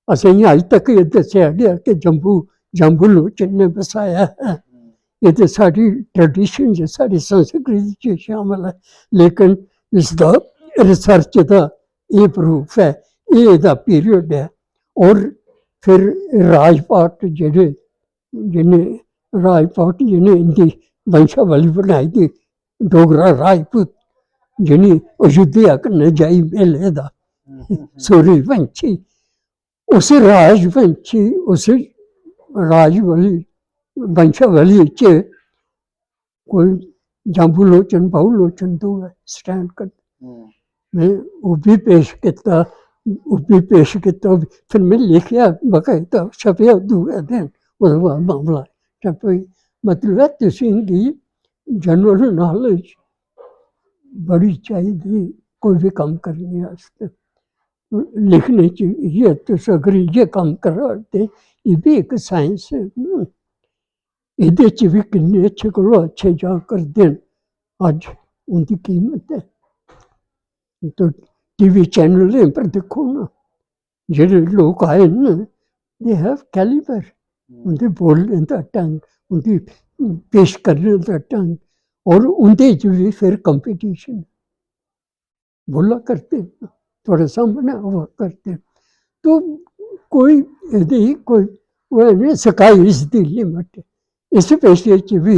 असेंगी अज्ज तक एह् दस्सेआ गेआ कि जम्बू, जाम्बू लोचन ने बसाया ऐ। एह् ते साढ़ी ट्रेडिशन च, साढ़ी संस्कृति च शामल ऐ। लेकिन इसदा रिसर्च दा एह् प्रूफ ऐ, एह् एह्दा पीरियड ऐ। और फिर राजपाट जेह्ड़े, जि'नें राजपाट, जि'नें इं'दी वंशावली बनाई दी, डोगरा राजपूत, जि'नें अयोध्या कन्नै जाई मिले दा, सूर्यवंशी, उस राजवंशी, उस राजवली, वंशावली च कोई जाम्बू लोचन, बाहू लोचन दोऐ स्टैंड करदे। हम्म। में ओह् बी पेश कीता, ओह् बी पेश कीता, ओह् बी, फिर में लिखेआ बकायदा, छपेआ दूए दिन, ओह्दे बाद मामला छपेआ। मतलब ऐ, तुसेंगी जनरल नालेज बड़ी चाहिदी कोई बी कम्म करने आस्तै। लिखने च इ'यै, तुस अगर इ'यै कम्म करा ते एह् बी इक साइंस ऐ ना। एह्दे च बी किन्ने अच्छे कोला अच्छे जा करदे न। अज्ज उं'दी कीमत ऐ। तुस टीवी चैनलें पर दिक्खो ना, जेह्ड़े लोक आए न, they have caliber। उं'दे बोलने दा ढंग, उं'दी पेश करने दा ढंग, और उं'दे च बी फिर कंपटीशन। बोला करदे न, थुआढ़े सामनै आवा करदे न। तो कोई एह्दी कोई, ओह् ऐ निं, sky is the limit। इस पेशे च बी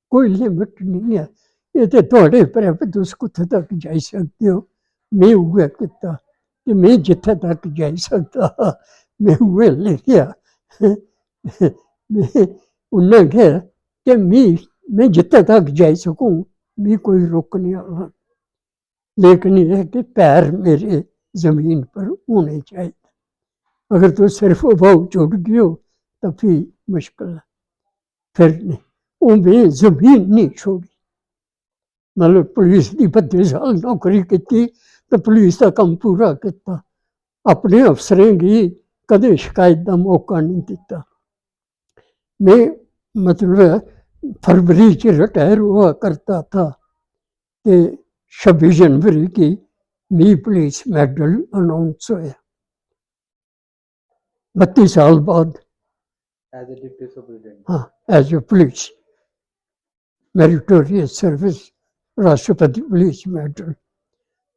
कोई लिमिट निं ऐ। एह् ते थुआढ़े पर ऐ, तुस कुत्थै तक जाई सकदे ओ। में उ'ऐ कीता ते में जित्थै तक जाई सकदा हा, में उ'ऐ लिखेआ। में उन्ना गै कि मी, में जित्थै तक जाई सकूं, मी कोई रोकने आह्ला। लेकिन एह् ऐ कि पैर मेरे जमीन पर होने चाहिदे। अगर तुस सिर्फ ब्हाऊ च उड्डगे ओ, तां फ्ही मुश्कल ऐ। फिर नहीं, ओह् में जमीन नहीं छोड़ी। मतलब, पुलिस दी बत्ती साल नौकरी कीती ते पुलिस दा कम्म पूरा कीता। अपने अफसरें गी कदें शिकायत दा मौका नहीं दित्ता। में, मतलब, फरवरी च रिटायर हुआ करता था ते छब्बी जनवरी गी मी पुलिस मेडल अनाउंस होया। बत्ती साल बाद। As a deputy superintendent। हाँ, as a police, meritorious service, राष्ट्रपति पुलिस मेडल।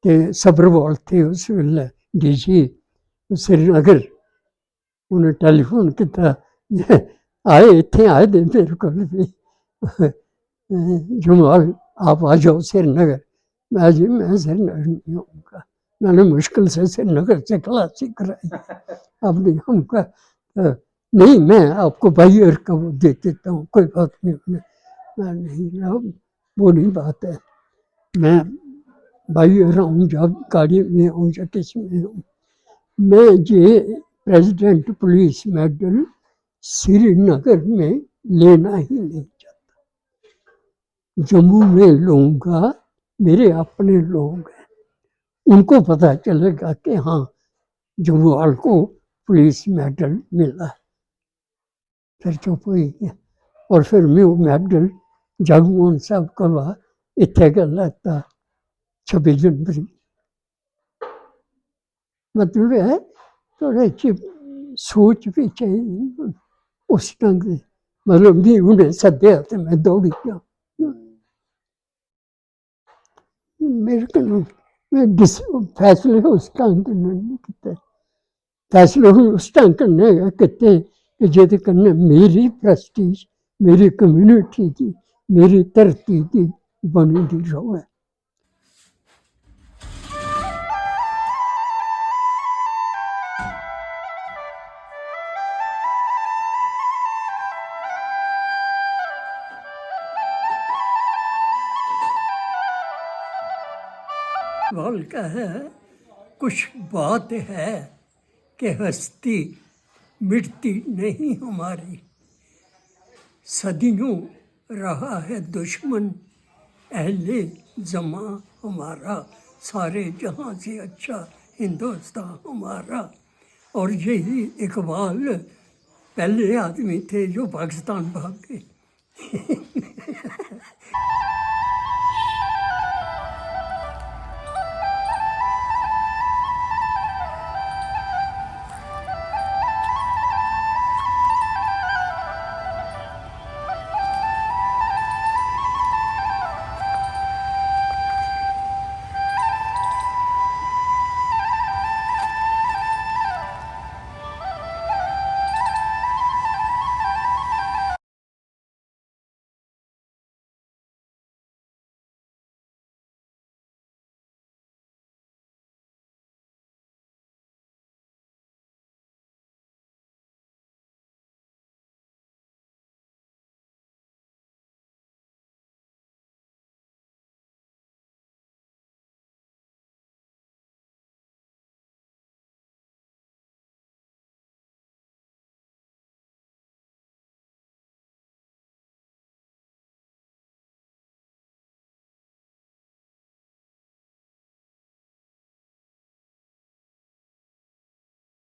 ते सभ्रवाल थे उस बेल्लै डीसी श्रीनगर। उ'नें टेलीफोन कीता, आए, इत्थें आए दे मेरे कोल भी। जम्वाल, आप आ जाओ श्रीनगर। मैं, जी, मैं श्रीनगर नहीं आऊँगा। मैंने मुश्किल से श्रीनगर से खलासी कराई। अब नहीं आऊँगा। अ, नहीं, मैं आपको बाई एयर का वो दे देता हूँ, कोई बात नहीं। मैं, मैं नहीं रहा, वो नहीं बात है। मैं बाई एयर आऊँ, जब गाड़ी में आऊँ या किस में आऊँ, मैं ये प्रेसिडेंट पुलिस मेडल श्रीनगर में लेना ही नहीं चाहता। जम्मू में लूंगा, मेरे अपने लोग हैं, उनको पता चलेगा कि हाँ, जम्वाल को पुलिस मेडल मिला है। फिर चुप होई गया। और फिर मैं वो मेडल जगमोहन साहब कोला इत्थे गै लैता, छब्बी जनवरी। मतलब ऐ, थोह्ड़े च सोच बी चाहिदी उस ढंग दी। मतलब, मिगी उ'नें सद्देआ ते में दौड़ी गेआ। मेरे कन्नै, में डिस-, फैसले उस ढंग कन्नै नेईं कीते। फैसले उस ढंग कन्नै गै कीते कि जेह्दे कन्नै मेरी prestige, मेरी community दी, मेरी धरती दी बनी दी र'वै। वाल का है, कुछ बात है कि हस्ती मिटती नहीं हमारी। सदियों रहा है दुश्मन अहले जमा हमारा, सारे जहां से अच्छा हिंदुस्तान हमारा। और यही इकबाल पहले आदमी थे जो पाकिस्तान भाग गए।